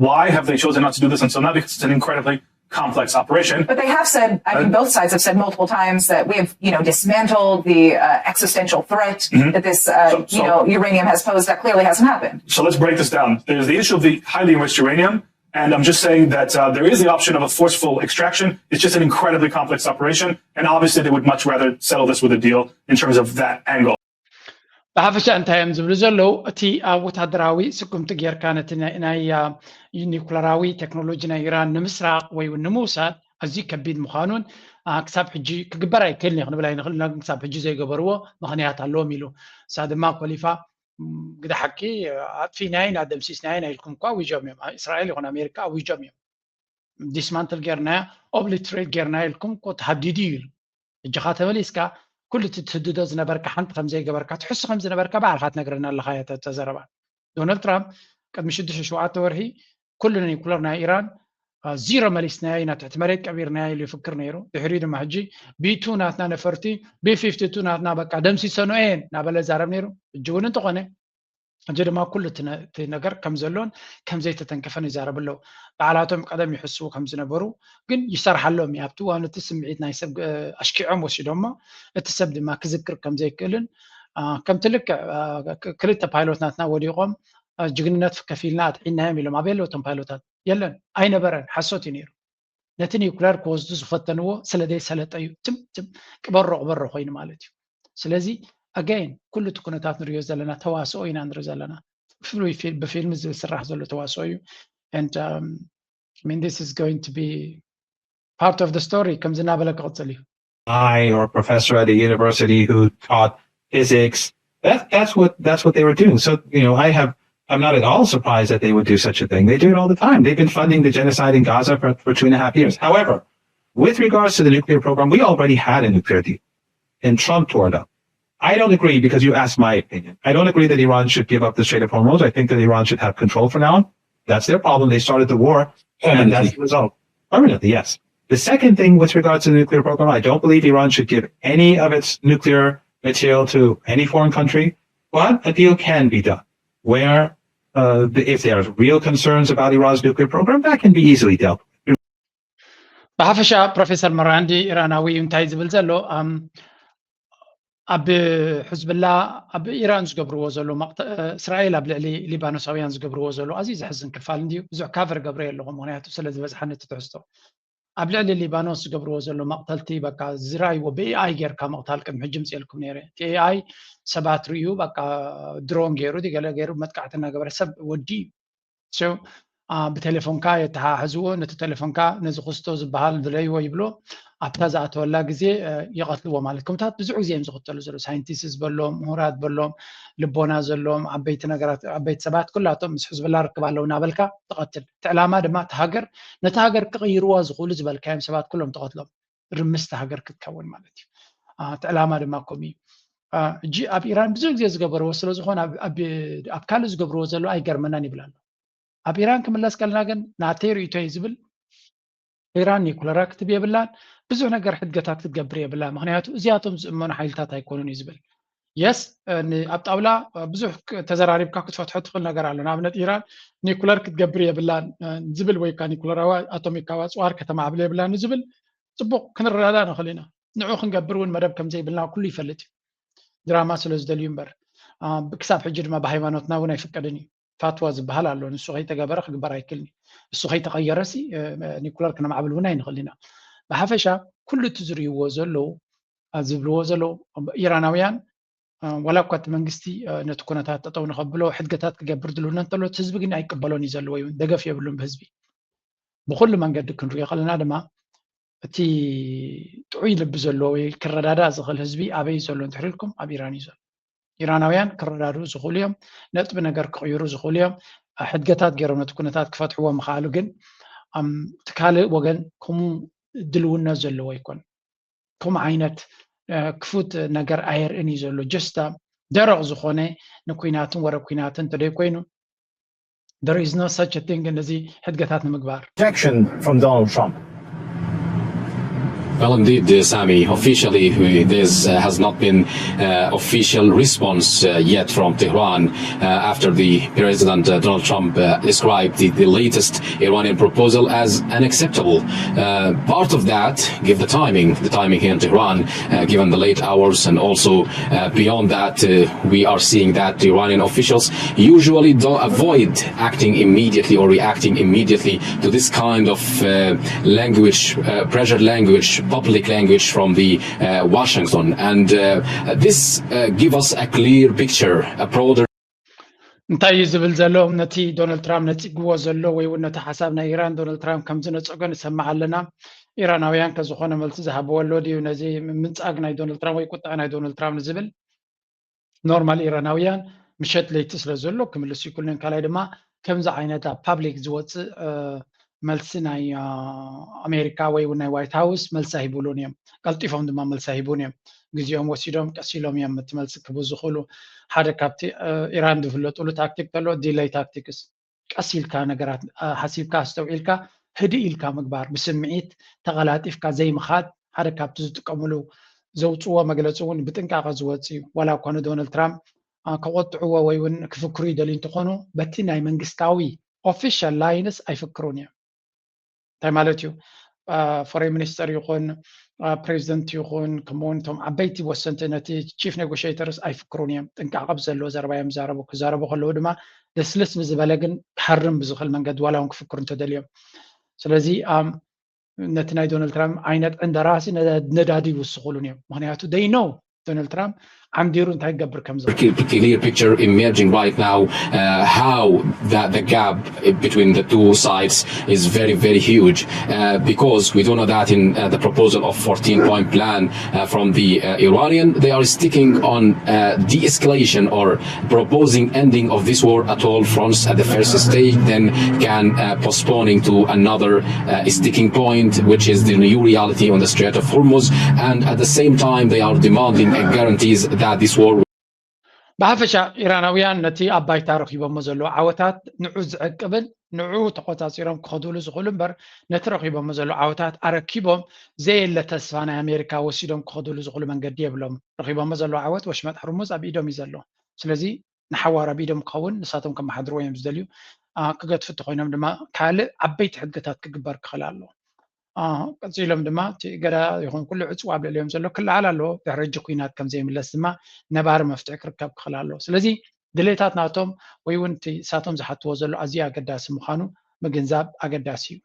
Why have they chosen not to do this until now? Because it's an incredibly complex operation. But they have said, I mean, both sides have said multiple times that we have, you know, dismantled the uh, existential threat mm-hmm. that this, uh, so, so, you know, uranium has posed. That clearly hasn't happened. So let's break this down. There's the issue of the highly enriched uranium. And I'm just saying that uh, there is the option of a forceful extraction. It's just an incredibly complex operation. And obviously, they would much rather settle this with a deal in terms of that angle. ብሓፈሻ እንታይ እዮም ዝብሉ ዘለዉ? እቲ ኣብ ወታደራዊ ስጉምቲ ጌርካ ነቲ ናይ ኒኩለራዊ ቴክኖሎጂ ናይ ኢራን ንምስራቕ ወይ እውን ንምውሳድ ኣዝዩ ከቢድ ምዃኑን ክሳብ ሕጂ ክግበር ኣይክእልን እዩ ክንብል ኣይንኽእል ኢና፣ ግን ክሳብ ሕጂ ዘይገበርዎ ምኽንያት ኣለዎም ኢሉ። እሳ ድማ ኮሊፋ፣ ግደ ሓቂ ኣጥፊናዮ ኢና፣ ደምሲስናዮ ኢና ኢልኩም እኳ ኣዊጆም እዮም። እስራኤል ይኹን ኣሜሪካ ኣዊጆም እዮም። ዲስማንትል ጌርናያ፣ ኦብሊትሬት ጌርናያ ኢልኩም እኮ ተሃዲዱ እዩ ኢሉ። ሕጂ ኻ ተመሊስካ ኩሉ እቲ ትህድዶ ዝነበርካ ሓንቲ ከም ዘይገበርካ ትሕሱ ከም ዝነበርካ ባዕልካ ትነግረና ኣለካ እያ እታ ዘረባ። ዶናልድ ትራምፕ ቅድሚ ሽዱሽተ ሸውዓተ ወርሒ ኩሉ ኒኩለር ናይ ኢራን ዚሮ መሊስናዮ ኢና ትሕቲ መሬት ቀቢርናዮ ኢሉ ይፍክር ነይሩ። ድሕሪኡ ድማ ሕጂ ቢ ቱ ናትና ነፈርቲ ቢ ፊፍቲ ቱ ናትና በቃ ደምሲሰንኦ እየን እናበለ ዛረብ ነይሩ። ሕጂ እውን እንተኾነ ሕጂ ድማ ኩሉ እቲ ነገር ከም ዘሎን ከም ዘይተተንከፈን ይዛረቡ ኣለዉ። ባዕላቶም ቀደም ይሕስዉ ከም ዝነበሩ ግን ይሰርሓሎም እዩ። ኣብቲ እዋን እቲ ስምዒት ናይ ሰብ ኣሽኪዖም ወሲዶሞ እቲ ሰብ ድማ ክዝክር ከም ዘይክእልን ከምቲ ልክዕ ክልተ ፓይሎት ናትና ወዲቖም ጅግንነት ከፊልና ኣጥዒናዮም ኢሎም ኣበይ ኣለዉ እቶም ፓይሎታት? የለን፣ ኣይነበረን፣ ሓሶት እዩ ነይሩ። ነቲ ኒውክለር ክወስዱ ዝፈተንዎ ስለ ዘይሰለጠ እዩ ትም ትም ቅበሮ ቅበሮ ኮይኑ ማለት እዩ። ስለዚ ኣጋይን ኩሉ እቲ ኩነታት ንሪኦ ዘለና ተዋስኦ ኢና ንርኢ ዘለና። ብፊልሚ ዝብል ስራሕ ዘሎ ተዋስኦ እዩ። And um, I mean, this is going to be part of the story ከምዚ እናበለ ክቕፅል እዩ። I or professor at a university who taught physics. That, that's what that's what they were doing. So you know, I have I'm not at all surprised that they would do such a thing. They do it all the time. They've been funding the genocide in Gaza for, for two and a half years. However, with regards to the nuclear program, we already had a nuclear deal, and Trump tore it up. I don't agree because you asked my opinion. I don't agree that Iran should give up the Strait of Hormuz. I think that Iran should have control for now. That's their problem. They started the war, and that's the result. Permanently, yes. The second thing with regards to the nuclear program, I don't believe Iran should give any of its nuclear material to any foreign country, but a deal can be done where uh, if there are real concerns about Iran's nuclear program, that can be easily dealt with. ብሓፈሻ ፕሮፌሰር መራንዲ ኢራናዊ እዩ እንታይ ዝብል ዘሎ ኣብ ሕዝብላ ኣብ ኢራን ዝገብርዎ ዘሎ እስራኤል ኣብ ልዕሊ ሊባኖሳውያን ዝገብርዎ ዘሎ ኣዝዩ ዘሕዝን ክፋል እንድዩ። ብዙሕ ካቨር ገብረ ኣለኹ ምክንያቱ ስለ ዝበዝሓ ነቲ ትሕዝቶ ኣብ ልዕሊ ሊባኖስ ዝገብርዎ ዘሎ መቕተልቲ በቃ ዝራይዎ ብኤኣይ ጌርካ ምቕታል ቅድሚ ሕጂ ምፅኤልኩም ነይረ። እቲ ኤኣይ ሰባት ርእዩ በቃ ድሮን ገይሩ ገለ ገይሩ መጥቃዕቲ እናገበረ ሰብ ወዲ እዩ። ብቴሌፎንካ የተሓሕዝዎ፣ ነቲ ቴሌፎንካ ነዚ ክስቶ ዝበሃል ድለይዎ ይብሎ፣ ኣብታ ዝኣተወላ ግዜ ይቐትልዎ ማለት። ከምታት ብዙሕ ግዜ እዮም ዝኽተሉ ዘለዉ። ሳይንቲስት ዝበሎም፣ ምሁራት በሎም፣ ልቦና ዘለዎም፣ ዓበይቲ ነገራት፣ ዓበይቲ ሰባት ኩላቶም ምስ ሕዝብላ ርክብ ኣለዉ እናበልካ ትቐትል። እቲ ዕላማ ድማ እቲ ሃገር፣ ነቲ ሃገር ክቕይርዋ ዝኽእሉ ዝበልካዮም ሰባት ኩሎም ትቐትሎም። ርምስቲ ሃገር ክትከውን ማለት እዩ። እቲ ዕላማ ድማ ከምኡ እዩ። ሕጂ ኣብ ኢራን ብዙሕ ግዜ ዝገበርዎ ስለ ዝኾነ ኣብ ካልእ ዝገብርዎ ዘሎ ኣይገርመናን ይብል ኣሎ። ኣብ ኢራን ክምለስ ከለና ግን ናተይ ርእይቶ እዩ ዝብል ኢራን ኒኩለራ ክትብ የብላን፣ ብዙሕ ነገር ሕድገታት ክትገብር የብላ፣ ምክንያቱ እዚኣቶም ዝእመኑ ሓይልታት ኣይኮኑን እዩ ዝብል። የስ ኣብ ጣውላ ብዙሕ ተዘራሪብካ ክትፈትሖ ትኽእል ነገር ኣሎ። ንኣብነት ኢራን ኒኩለር ክትገብር የብላን ዝብል ወይ ካ ኒኩለራዊ ኣቶሚካዊ ኣፅዋር ከተማዕብል የብላን ዝብል ፅቡቅ ክንረዳዳ ንኽእል ኢና። ንዑ ክንገብር እውን መደብ ከም ዘይብልና ኩሉ ይፈልጥ እዩ። ድራማ ስለ ዝደልዩ እምበር ክሳብ ሕጂ ድማ ብሃይማኖትና እውን ኣይፍቀድን እዩ። ፋትዋ ዝበሃል ኣሎ። ንሱ ከይተገበረ ክግበር ኣይክልን እዩ። እሱ ከይተቐየረ ሲ ኒኩለር ክነማዕብል እውን ኣይንኽእል ኢና። ብሓፈሻ ኩሉ እቲ ዝርእይዎ ዘለዉ ዝብልዎ ዘለዉ ኢራናውያን ዋላ እኳ እቲ መንግስቲ ነቲ ኩነታት ጠጠው ንኸብሎ ሕድገታት ክገብር ድልውነት እንተሎ እቲ ህዝቢ ግን ኣይቅበሎን እዩ ዘሎ ወይ እውን ደገፍ የብሉን ብህዝቢ። ብኩሉ መንገዲ ክንሪኦ ከለና ድማ እቲ ጥዑይ ልቢ ዘለዎ ወይ ክረዳዳእ ዝኽእል ህዝቢ ኣበይ ዘሎ እንድሕር ኢልኩም ኣብ ኢራን እዩ ዘሎ። ኢራናውያን ክረዳድኡ ዝኽእሉ እዮም። ነጥቢ ነገር ክቕይሩ ዝኽእሉ እዮም። ሕድገታት ገይሮም ነቲ ኩነታት ክፈትሕዎ ምኽኣሉ ግን እቲ ካልእ ወገን ከምኡ ድልውነት ዘለዎ ኣይኮን። ከምኡ ዓይነት ክፉት ነገር ኣየርእን እዩ ዘሎ። ጀስታ ደረቕ ዝኾነ ንኩናትን ወረ ኩናትን እንተደይኮይኑ there is no such a thing ነዚ ሕድገታት ንምግባር። Protection from Donald Trump. Well, indeed, uh, Sami, officially, we, there's uh, has not been uh, official response uh, yet from Tehran uh, after the President uh, Donald Trump uh, described the, the latest Iranian proposal as unacceptable. Uh, part of that, give the timing, the timing here in Tehran, uh, given the late hours, and also uh, beyond that, uh, we are seeing that the Iranian officials usually don't avoid acting immediately or reacting immediately to this kind of uh, language, uh, pressure language, public language from the uh, Washington. And uh, this uh, give us a clear picture, a broader እንታይ እዩ ዝብል ዘሎ? ነቲ ዶናልድ ትራምፕ ነፂግዎ ዘሎ ወይ እውን ነቲ ሓሳብ ናይ ኢራን ዶናልድ ትራምፕ ከም ዝነፀጎ ንሰማዕ ኣለና። ኢራናውያን ከዝኾነ መልሲ ዝሃብዎ ኣሎ ድዩ ነዚ ምንፃግ ናይ ዶናልድ ትራምፕ ወይ ቁጣዕ ናይ ዶናልድ ትራምፕ ንዝብል? ኖርማል ኢራናውያን ምሸት ለይቲ ስለ ዘሎ ክምልሱ ይክእሉን ካልኣይ ድማ ከምዚ ዓይነት ኣብ ፓብሊክ ዝወፅእ መልሲ ናይ ኣሜሪካ ወይ እውን ናይ ዋይት ሃውስ መልሲ ኣይብሉን እዮም። ቀልጢፎም ድማ መልሲ ኣይህቡን እዮም። ግዜኦም ወሲዶም ቀስ ኢሎም እዮም እቲ መልሲ ክህቡ ዝኽእሉ። ሓደ ካብቲ ኢራን ዝፍለጥሉ ታክቲክ ተሎ delay tactics፣ ቀስ ኢልካ ነገራት ሓሲብካ ኣስተውዒልካ ህድእ ኢልካ ምግባር፣ ብስምዒት ተቐላጢፍካ ዘይምኻድ ሓደ ካብቲ ዝጥቀምሉ፣ ዘውፅዎ መግለፂ እውን ብጥንቃቐ ዝወፅ እዩ። ዋላ እኳ ንዶናልድ ትራምፕ ከቆጥዕዎ ወይ እውን ክፍክሩ ይደልዩ እንትኾኑ፣ በቲ ናይ መንግስታዊ official lines ኣይፍክሩን እዮም። እንታይ ማለት እዩ? ፎሬን ሚኒስተር ይኹን ፕሬዚደንት ይኹን ከምኡውን እቶም ዓበይቲ ወሰንቲ ነቲ chief negotiators ኣይፍክሩን እዮም። ጥንቃቐ ብዘለዎ ዘረባ እዮም ዝዛረቡ። ክዛረቡ ከለዉ ድማ ልስልስ ብዝበለ ግን ክሃርም ብዝኽእል መንገዲ ዋላ እውን ክፍክሩ እንተደልዮም። ስለዚ ነቲ ናይ ዶናልድ ትራምፕ ዓይነት ዕንደራሲ ነዳዲ ይውስኹሉን እዮም። ምክንያቱ they know ዶናልድ ትራምፕ ዓምዲሩ እንታይ ክገብር ከም ዝኽእል። Clear picture emerging right now, uh, how that the gap between the two sides is very, very huge, uh, because we do know that in uh, the proposal of fourteen point plan uh, from the uh, Iranian, they are sticking on uh, de-escalation or proposing ending of this war at all fronts at the first stage, then can uh, postponing to another uh, sticking point, which is the new reality on the Strait of Hormuz. And at the same time, they are demanding uh, guarantees that this war ብሓፈሻ ኢራናውያን ነቲ ኣብ ባይታ ረኺቦሞ ዘለዉ ዓወታት ንዑ ዝዕቅብን ንዑ ተቆጻጺሮም ክኸዱሉ ዝኽእሉ እምበር፣ ነቲ ረኺቦሞ ዘለዉ ዓወታት ኣረኪቦም ዘየለ ተስፋ ናይ ኣሜሪካ ወሲዶም ክኸዱሉ ዝኽእሉ መንገዲ የብሎም። ረኺቦሞ ዘለዉ ዓወት ወሽመጥ ሕርሙዝ ኣብ ኢዶም እዩ ዘሎ። ስለዚ ንሓዋር ኣብ ኢዶም ክኸውን ንሳቶም ከመሓድርዎ እዮም ዝደልዩ። ክገድፉ እንተኮይኖም ድማ ካልእ ዓበይቲ ሕግታት ክግበር ክኽእል ኣሎ። ቀፂሎም ድማ እቲ ገዳ ይኹን ኩሉ ዕፅዋ ኣብ ልዕሊኦም ዘሎ ክለዓል ኣለዎ። ድሕሪ ሕጂ ኩናት ከም ዘይምለስ ድማ ነባሪ መፍትሒ ክርከብ ክኽእል ኣለዎ። ስለዚ ድሌታት ናቶም ወይ እውን እቲ ንሳቶም ዝሓትዎ ዘሎ ኣዝዩ ኣገዳሲ ምዃኑ ምግንዛብ ኣገዳሲ እዩ።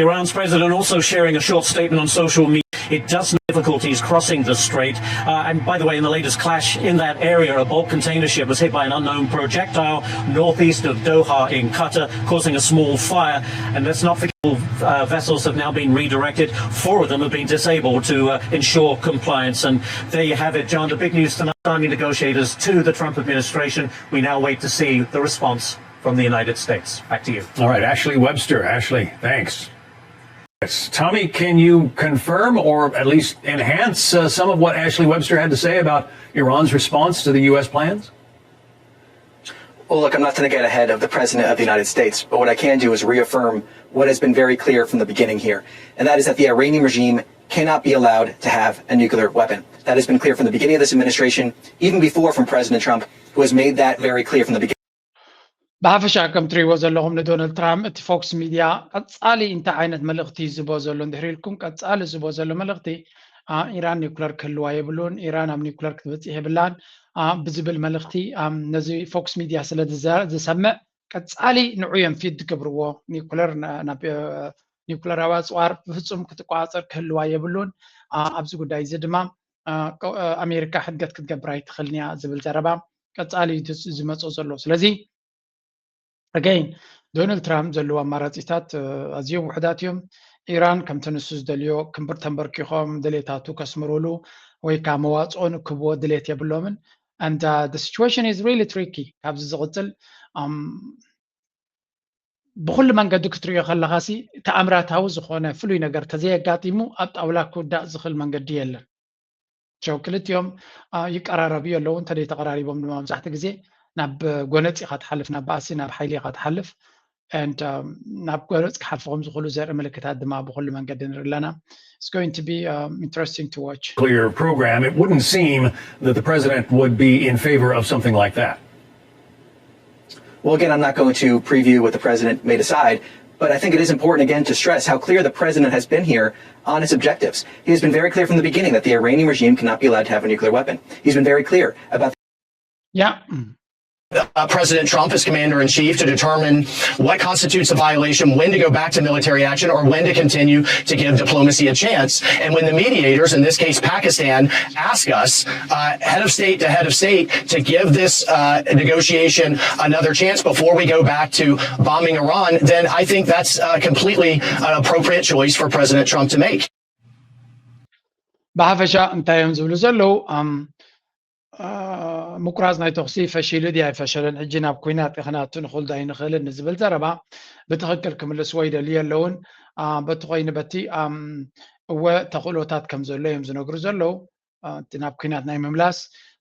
Iran's president also sharing a short statement on social media. It does difficulties crossing the strait. Uh, and by the way, in the latest clash in that area, a bulk container ship was hit by an unknown projectile northeast of Doha in Qatar, causing a small fire. And let's not forget, uh, vessels have now been redirected. Four of them have been disabled to uh, ensure compliance. And there you have it, John. The big news tonight: signing negotiators to the Trump administration. We now wait to see the response from the United States. Back to you. All right, Ashley Webster. Ashley, thanks. Yes. Tommy, can you confirm or at least enhance uh, some of what Ashley Webster had to say about Iran's response to the U S plans? Well, look, I'm not going to get ahead of the President of the United States, but what I can do is reaffirm what has been very clear from the beginning here, and that is that the Iranian regime cannot be allowed to have a nuclear weapon. That has been clear from the beginning of this administration, even before from President Trump, who has made that very clear from the beginning. ብሓፈሻ ከም ትሪእዎ ዘለኹም ንዶናልድ ትራምፕ እቲ ፎክስ ሚድያ ቀፃሊ እንታይ ዓይነት መልእኽቲ ዝቦ ዘሎ እንድሕር ኢልኩም ቀፃሊ ዝቦ ዘሎ መልእኽቲ ኢራን ኒውክለር ክህልዋ የብሉን፣ ኢራን ኣብ ኒውክለር ክትበፅሕ የብላን ብዝብል መልእኽቲ ነዚ ፎክስ ሚድያ ስለ ዝሰምዕ ቀፃሊ ንዑ እዮም ፊድ ዝገብርዎ። ኒውክለር ናብ ኒውክለራዊ ኣፅዋር ብፍፁም ክትቆፃፀር ክህልዋ የብሉን። ኣብዚ ጉዳይ እዚ ድማ ኣሜሪካ ሕድገት ክትገብር ኣይትኽእልን እያ ዝብል ዘረባ ቀፃሊ እዩ ዝመፅእ ዘሎ። ስለዚ ኣገይን ዶናልድ ትራምፕ ዘለዎ ኣማራፂታት ኣዝዮም ውሕዳት እዮም። ኢራን ከምቲ ንሱ ዝደልዮ ክምብር ተንበርኪኾም ድሌታቱ ከስምሩሉ ወይ ከዓ መዋፅኦ ንክብዎ ድሌት የብሎምን። And uh, the situation is really tricky። ካብዚ ዝቕፅል ብኩሉ መንገዲ ክትሪኦ ከለኻሲ ተኣምራታዊ ዝኾነ ፍሉይ ነገር ተዘየጋጢሙ ኣብ ጣውላ ክውዳእ ዝኽእል መንገዲ የለን። ቸው ክልቲኦም ይቀራረቡ ኣለዉ። እንተደይ ተቀራሪቦም ድማ መብዛሕትኡ ግዜ ናብ ጎነፂ ኢኻ ትሓልፍ፣ ናብ ባእሲ፣ ናብ ሓይሊ ኢኻ ትሓልፍ። And ናብ ጎነፂ ክሓልፉ ከም ዝኽእሉ ዘርኢ ምልክታት ድማ ብኩሉ መንገዲ ንርኢ ኣለና። It's going to be um, interesting to watch. Clear program. It wouldn't seem that the president would be in favor of something like that. Well, again, I'm not going to preview what the president may decide, but I think it is important, again, to stress how clear the president has been here on his objectives. He has been very clear from the beginning that the Iranian regime cannot be allowed to have a nuclear weapon. He's been very clear about Yeah. Uh, President Trump as commander in chief to determine what constitutes a violation, when to go back to military action, or when to continue to give diplomacy a chance. And when the mediators, in this case Pakistan, ask us, uh, head of state to head of state, to give this uh, negotiation another chance before we go back to bombing Iran, then I think that's uh, completely an appropriate choice for President Trump to make. ብሓፈሻ እንታይ እዮም ዝብሉ ዘለዉ? ምቁራፅ ናይ ተኹሲ ፈሺሉ ድዩ ኣይፈሸለን፣ ሕጂ ናብ ኩናት ክንኣቱ ንኽእል ዶ ኣይንኽእልን ንዝብል ዘረባ ብትኽክል ክምልስዎ ይደልዩ ኣለውን። በቲ ኮይኑ በቲ እወ ተኽእሎታት ከም ዘሎ እዮም ዝነግሩ ዘለዉ። እቲ ናብ ኩናት ናይ ምምላስ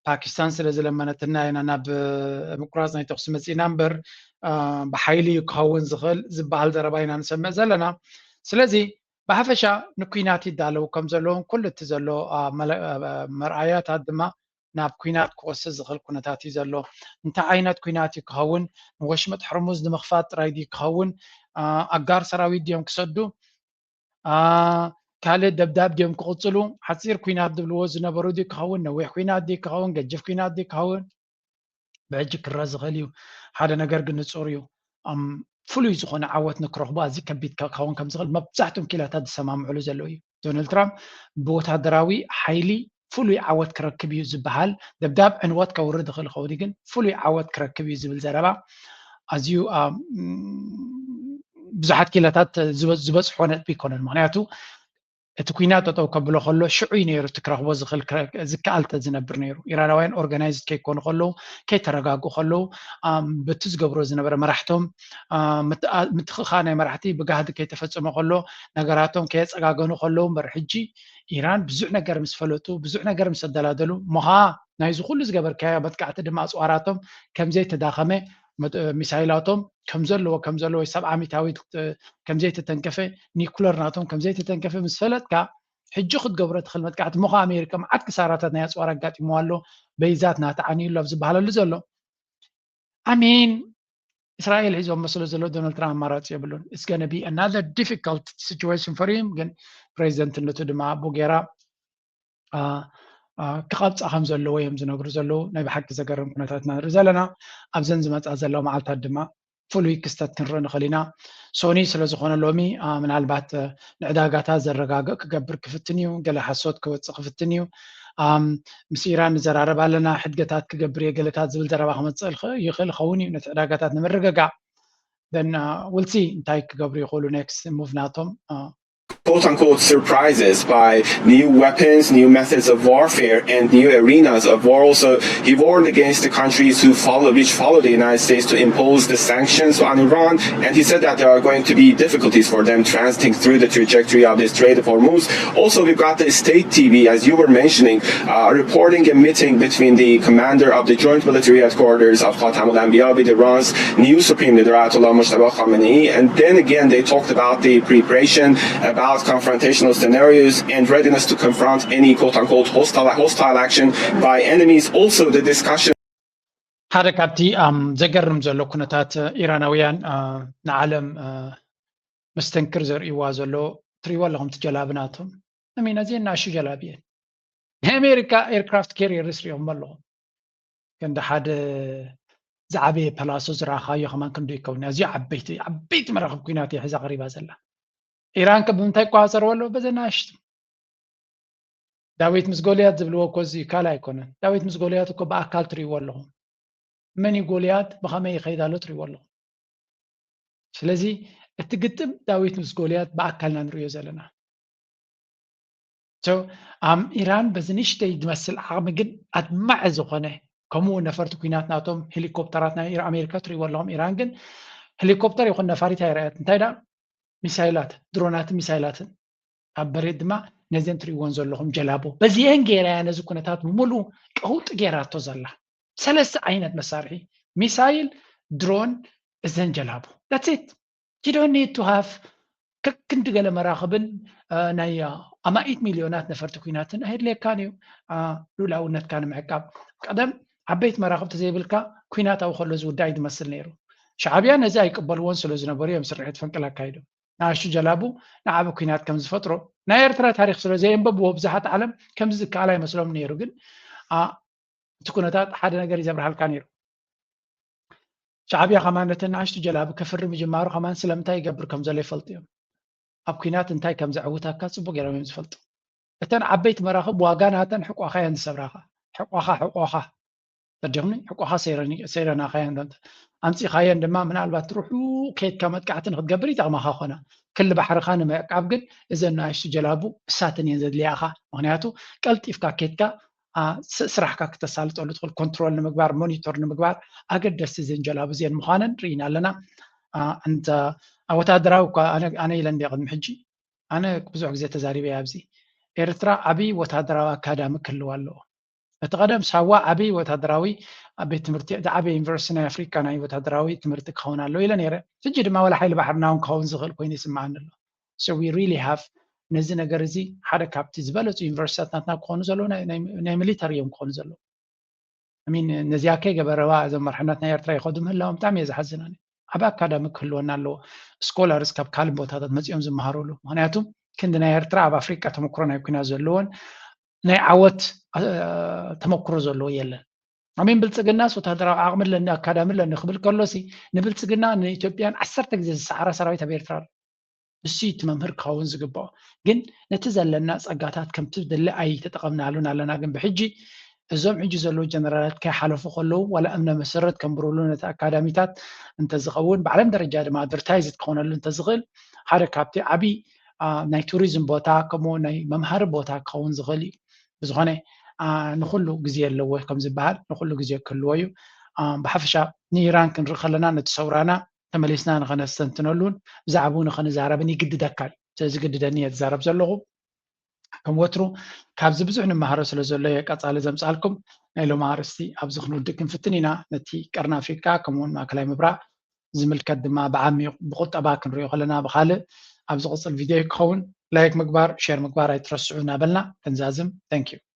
ፓኪስታን ስለ ዝለመነትና ኢና ናብ ምቁራፅ ናይ ተኩሲ መፂእና እምበር ብሓይሊ እዩ ክኸውን ዝኽእል ዝበሃል ዘረባ ኢና ንሰምዕ ዘለና። ስለዚ ብሓፈሻ ንኩናት ይዳለዉ ከም ዘለውን ኩሉ እቲ ዘሎ መርኣያታት ድማ ናብ ኩናት ክወስድ ዝኽእል ኩነታት እዩ ዘሎ። እንታይ ዓይነት ኩናት እዩ ክኸውን? ንወሽመጥ ሕርሙዝ ንምኽፋት ጥራይ ድዩ ክኸውን? ኣጋር ሰራዊት ድዮም ክሰዱ? ካልእ ደብዳብ ድዮም ክቕጽሉ? ሓጺር ኩናት ዝብልዎ ዝነበሩ ድዩ ክኸውን? ነዊሕ ኩናት ድዩ ክኸውን? ገጅፍ ኩናት ድዩ ክኸውን? ብሕጂ ክረ ዝኽእል እዩ። ሓደ ነገር ግን ንጹር እዩ። ፍሉይ ዝኾነ ዓወት ንክረኽቡ ኣዝዩ ከቢድ ክኸውን ከም ዝኽእል መብዛሕትኦም ኪላታት ዝሰማምዕሉ ዘለዉ እዩ። ዶናልድ ትራምፕ ብወታደራዊ ሓይሊ ፍሉይ ዓወት ክረክብ እዩ ዝበሃል ደብዳብ ዕንወት ከውርድ ይኽእል ይኸውን ግን ፍሉይ ዓወት ክረክብ እዩ ዝብል ዘረባ ኣዝዩ ብዙሓት ኪላታት ዝበፅሖ ነጥቢ ይኮነን። ምክንያቱ እቲ ኩናት ጠጠው ከብሎ ከሎ ሽዑ እዩ ነይሩ እቲ ክረኽቦ ዝክኣል ተዝነብር ነይሩ። ኢራናውያን ኦርጋናይዝድ ከይኮኑ ከለዉ ከይተረጋጉ ከለዉ በቲ ዝገብሮ ዝነበረ መራሕቶም ምትኽኻ ናይ መራሕቲ ብጋህዲ ከይተፈፀመ ከሎ ነገራቶም ከየፀጋገኑ ከለዉ እምበር ሕጂ ኢራን ብዙሕ ነገር ምስ ፈለጡ ብዙሕ ነገር ምስ ኣደላደሉ እሞ ከዓ ናይዚ ኩሉ ዝገበርካዮ መጥቃዕቲ ድማ ኣፅዋራቶም ከምዘይተዳኸመ ሚሳይላቶም ከምዘለዎ ከምዘለዎ ወይ ሰብዓ ሚታዊት ከምዘይተተንከፈ ኒኩለር ናቶም ከምዘይተተንከፈ ምስ ፈለጥካ ሕጂ ክትገብሮ ትኽእል መጥቃዕቲ እሞ ከዓ ኣሜሪካ መዓት ክሳራታት ናይ ኣፅዋር ኣጋጢምዋ ኣሎ በይዛት ናተዓንዩ ኣሎ ኣብ ዝበሃለሉ ዘሎ ኣሜን እስራኤል ሒዞሞ ስለ ዘሎ ዶናልድ ትራምፕ ኣማራፂ የብሉን it's gonna be another difficult situation for him ግን ፕሬዚደንትነቱ ድማ ኣቦ ጌራ ክቐብፃ ከም ዘለዎ እዮም ዝነግሩ ዘለዉ ናይ ብሓቂ ዘገርም ኩነታት ኢና ንርኢ ዘለና ኣብዘን ዝመፃ ዘለዋ መዓልታት ድማ ፍሉይ ክስተት ክንርኢ ንኽእል ኢና ሶኒ ስለ ዝኾነ ሎሚ ምናልባት ንዕዳጋታት ዘረጋግእ ክገብር ክፍትን እዩ ገለ ሓሶት ክወፅእ ክፍትን እዩ ምስ ኢራን ንዘራረብ ኣለና ሕድገታት ክገብር እየ ገለታት ዝብል ዘረባ ክመፅእ ይኽእል ይኸውን እዩ ነቲ ዕዳጋታት ንምርግጋእ then we'll see እንታይ ክገብሩ ይኽእሉ next move ናቶም quote unquote surprises by new weapons, new methods of warfare, and new arenas of war. Also, he warned against the countries who follow, which follow the United States to impose the sanctions on Iran. And he said that there are going to be difficulties for them transiting through the trajectory of the Strait of Hormuz. Also, we've got the state T V, as you were mentioning, uh, reporting a meeting between the commander of the Joint Military Headquarters of Khatam al Anbiya with Iran's new Supreme Leader Ayatollah Mojtaba Khamenei. And then again, they talked about the preparation about confrontational scenarios and readiness to confront any quote unquote hostile, hostile action by enemies. Also, the discussion. ሓደ ካብቲ ዘገርም ዘሎ ኩነታት ኢራናውያን ንዓለም መስተንክር ዘርእይዋ ዘሎ ትሪእዎ ኣለኹም ትጀላብናቶም ኣሚን ኣዝየ እናኣሹ ጀላብ እየን ናይ ኣሜሪካ ኤርክራፍት ካሪየርስ ሪኦም ኣለኹም ክንዲ ሓደ ዝዓበየ ፐላሶ ዝረኣኻዮ ከማን ክንዶ ይከውን ኣዝዩ ዓበይቲ ዓበይቲ መራኽብ ኩናት እየ ሒዛ ቀሪባ ዘላ ኢራን ከ ብምንታይ ይቆፃፀርዎ ኣለዎ በዘ ናሽቱ ዳዊት ምስ ጎልያት ዝብልዎ እኮ እዚ ካልእ ኣይኮነን ዳዊት ምስ ጎልያት እኮ ብኣካል ትርእይዎ ኣለኹም መን እዩ ጎልያት ብኸመይ ይኸይድ ኣሎ ትርእይዎ ኣለኹም ስለዚ እቲ ግጥም ዳዊት ምስ ጎልያት ብኣካልና ንርእዮ ዘለና ኣም ኢራን በዚ ንሽተይ ዝመስል ዓቕሚ ግን ኣድማዒ ዝኾነ ከምኡ እውን ነፈርቲ ኩናት ናቶም ሄሊኮፕተራት ናይ ኣሜሪካ ትርእይዎ ኣለኹም ኢራን ግን ሄሊኮፕተር ይኹን ነፋሪት ኣይረኣየት እንታይ ዳ ሚሳይላት ድሮናትን ሚሳይላትን ኣብ በሬት ድማ ነዘን ትርእይዎን ዘለኹም ጀላቡ በዚአን ገይራ እያ ነዚ ኩነታት ብምሉ ቀውጢ ገይራቶ ዘላ ሰለስተ ዓይነት መሳርሒ ሚሳይል ድሮን እዘን ጀላቡ that's it you don't need to have ከክንዲ ገለ መራኽብን ናይ ኣማኢት ሚልዮናት ነፈርቲ ኩናትን ኣየድልየካን እዩ ልኡላውነትካ ንምዕቃብ ቀደም ዓበይቲ መራኽብ ተዘይብልካ ኩናት ኣብኡ ከሎ ዝውዳእ እዩ ዝመስል ነይሩ ሻዕብያ ነዚ ኣይቅበልዎን ስለ ዝነበሩ እዮም ስርሒት ፈንቅል ኣካይዶም ንኣሽቱ ጀላቡ ንዓቢ ኩናት ከም ዝፈጥሮ ናይ ኤርትራ ታሪክ ስለ ዘየንበብዎ ብዙሓት ዓለም ከምዚ ዝከኣል ኣይመስሎም ነይሩ ግን እቲ ኩነታት ሓደ ነገር እዩ ዘብርሃልካ ነይሩ ሻዕብያ ከማን ነተን ንኣሽቱ ጀላቡ ከፍሪ ምጅማሩ ከማን ስለምንታይ ይገብር ከም ዘሎ ይፈልጡ እዮም ኣብ ኩናት እንታይ ከም ዘዕውተካ ጽቡቅ ገይሮም እዮም ዝፈልጡ እተን ዓበይቲ መራኽብ ዋጋ ናተን ሕቋኻ እየን ዝሰብራኻ ሕቋኻ ሕቆኻ ተደኽኒ ሕቆኻ ሰይረናኻ እየን ኣምጺኻየን ድማ ምናልባት ርሑቕ ከይድካ መጥቃዕቲ ንክትገብር ይጠቕመኻ ኮና ክሊ ባሕርኻ ንምዕቃብ ግን እዘን ንኣሽቱ ጀላቡ እሳተን እየን ዘድልያኻ ምክንያቱ ቀልጢፍካ ከይድካ ስራሕካ ክተሳልጠሉ ትኽእል ኮንትሮል ንምግባር ሞኒቶር ንምግባር ኣገደስቲ እዘን ጀላቡ እዚአን ምዃነን ርኢና ኣለና እንተ ወታደራዊ እኳ ኣነ ኢለ እንደ ቅድሚ ሕጂ ኣነ ብዙሕ ግዜ ተዛሪበ ኣብዚ። ኤርትራ ዓብዪ ወታደራዊ ኣካዳሚ ክህልዋ ኣለዎ። እቲ ቀደም ሳዋ ዓብዪ ወታደራዊ ቤት ትምህርቲ፣ እቲ ዓብዪ ዩኒቨርሲቲ ናይ ኣፍሪካ ናይ ወታደራዊ ትምህርቲ ክኸውን ኣለዎ ኢለ ነይረ። ሕጂ ድማ ዋላ ሓይሊ ባሕርና እውን ክኸውን ዝኽእል ኮይኑ ይስምዓኒ ኣሎ። So we really have ነዚ ነገር እዚ ሓደ ካብቲ ዝበለፁ ዩኒቨርሲቲታት ናትና ክኾኑ ዘለዉ ናይ ሚሊተሪ እዮም ክኾኑ ዘለዉ። ሚን ነዚኣ ከይገበረዋ እዞም መርሕነት ናይ ኤርትራ ይኸዱ ምህላዎም ብጣዕሚ እየ ዝሓዝን። ኣነ ዓብ ኣካዳሚ ክህልወና ኣለዎ። ስኮላርስ ካብ ካልእ ቦታታት መፂኦም ዝመሃሩሉ። ምክንያቱ ክንዲ ናይ ኤርትራ ኣብ ኣፍሪቃ ተመክሮ ናይ ኩናት ዘለዎን ናይ ዓወት ተመክሮ ዘለዎ የለን። ኣሜን ብልፅግናስ ወታደራዊ ዓቕሚ ኣለኒ ኣካዳሚ ኣለኒ ክብል ከሎሲ ንብልፅግና ንኢትዮጵያን ዓሰርተ ግዜ ዝሰዓራ ሰራዊት ኣብ ኤርትራ ኣሎ። እሱ እቲ መምህር ክኸውን ዝግብኦ። ግን ነቲ ዘለና ፀጋታት ከምቲ ዝድለ ኣይተጠቐምናሉን ኣለና። ግን ብሕጂ እዞም ሕጂ ዘለዉ ጀነራላት ከይሓለፉ ከለዉ ዋላ እምነ መሰረት ከንብሩሉ ነቲ ኣካዳሚታት እንተዝኸውን ብዓለም ደረጃ ድማ ኣድቨርታይዝ ክኾነሉ እንተዝኽእል ሓደ ካብቲ ዓብዪ ናይ ቱሪዝም ቦታ ከምኡ ናይ መምሃሪ ቦታ ክኸውን ዝኽእል እዩ። ብዝኾነ ንኩሉ ግዜ ኣለዎ ከም ዝበሃል ንኩሉ ግዜ ክህልዎ እዩ። ብሓፈሻ ንኢራን ክንርኢ ከለና ነቲ ሰውራና ተመሊስና ንኸነስተንትነሉን ብዛዕባኡ ንኸንዛረብን ይግድደካ እዩ። ስለዝግድደኒ እየ ዝዛረብ ዘለኹ። ከም ወትሩ ካብዚ ብዙሕ ንመሃሮ ስለ ዘሎ እየ ቀፃሊ ዘምፃልኩም። ናይ ሎሚ ኣርእስቲ ኣብዚ ክንውድእ ክንፍትን ኢና። ነቲ ቀርኒ ኣፍሪቃ ከምኡውን ማእከላይ ምብራቕ ዝምልከት ድማ ብዓሚቕ ብቁጠባ ክንሪኦ ከለና ብኻልእ ኣብ ዝቕፅል ቪድዮ ክኸውን። ላይክ ምግባር ሼር ምግባር ኣይትረስዑ እናበልና ክንዛዝም። Thank you።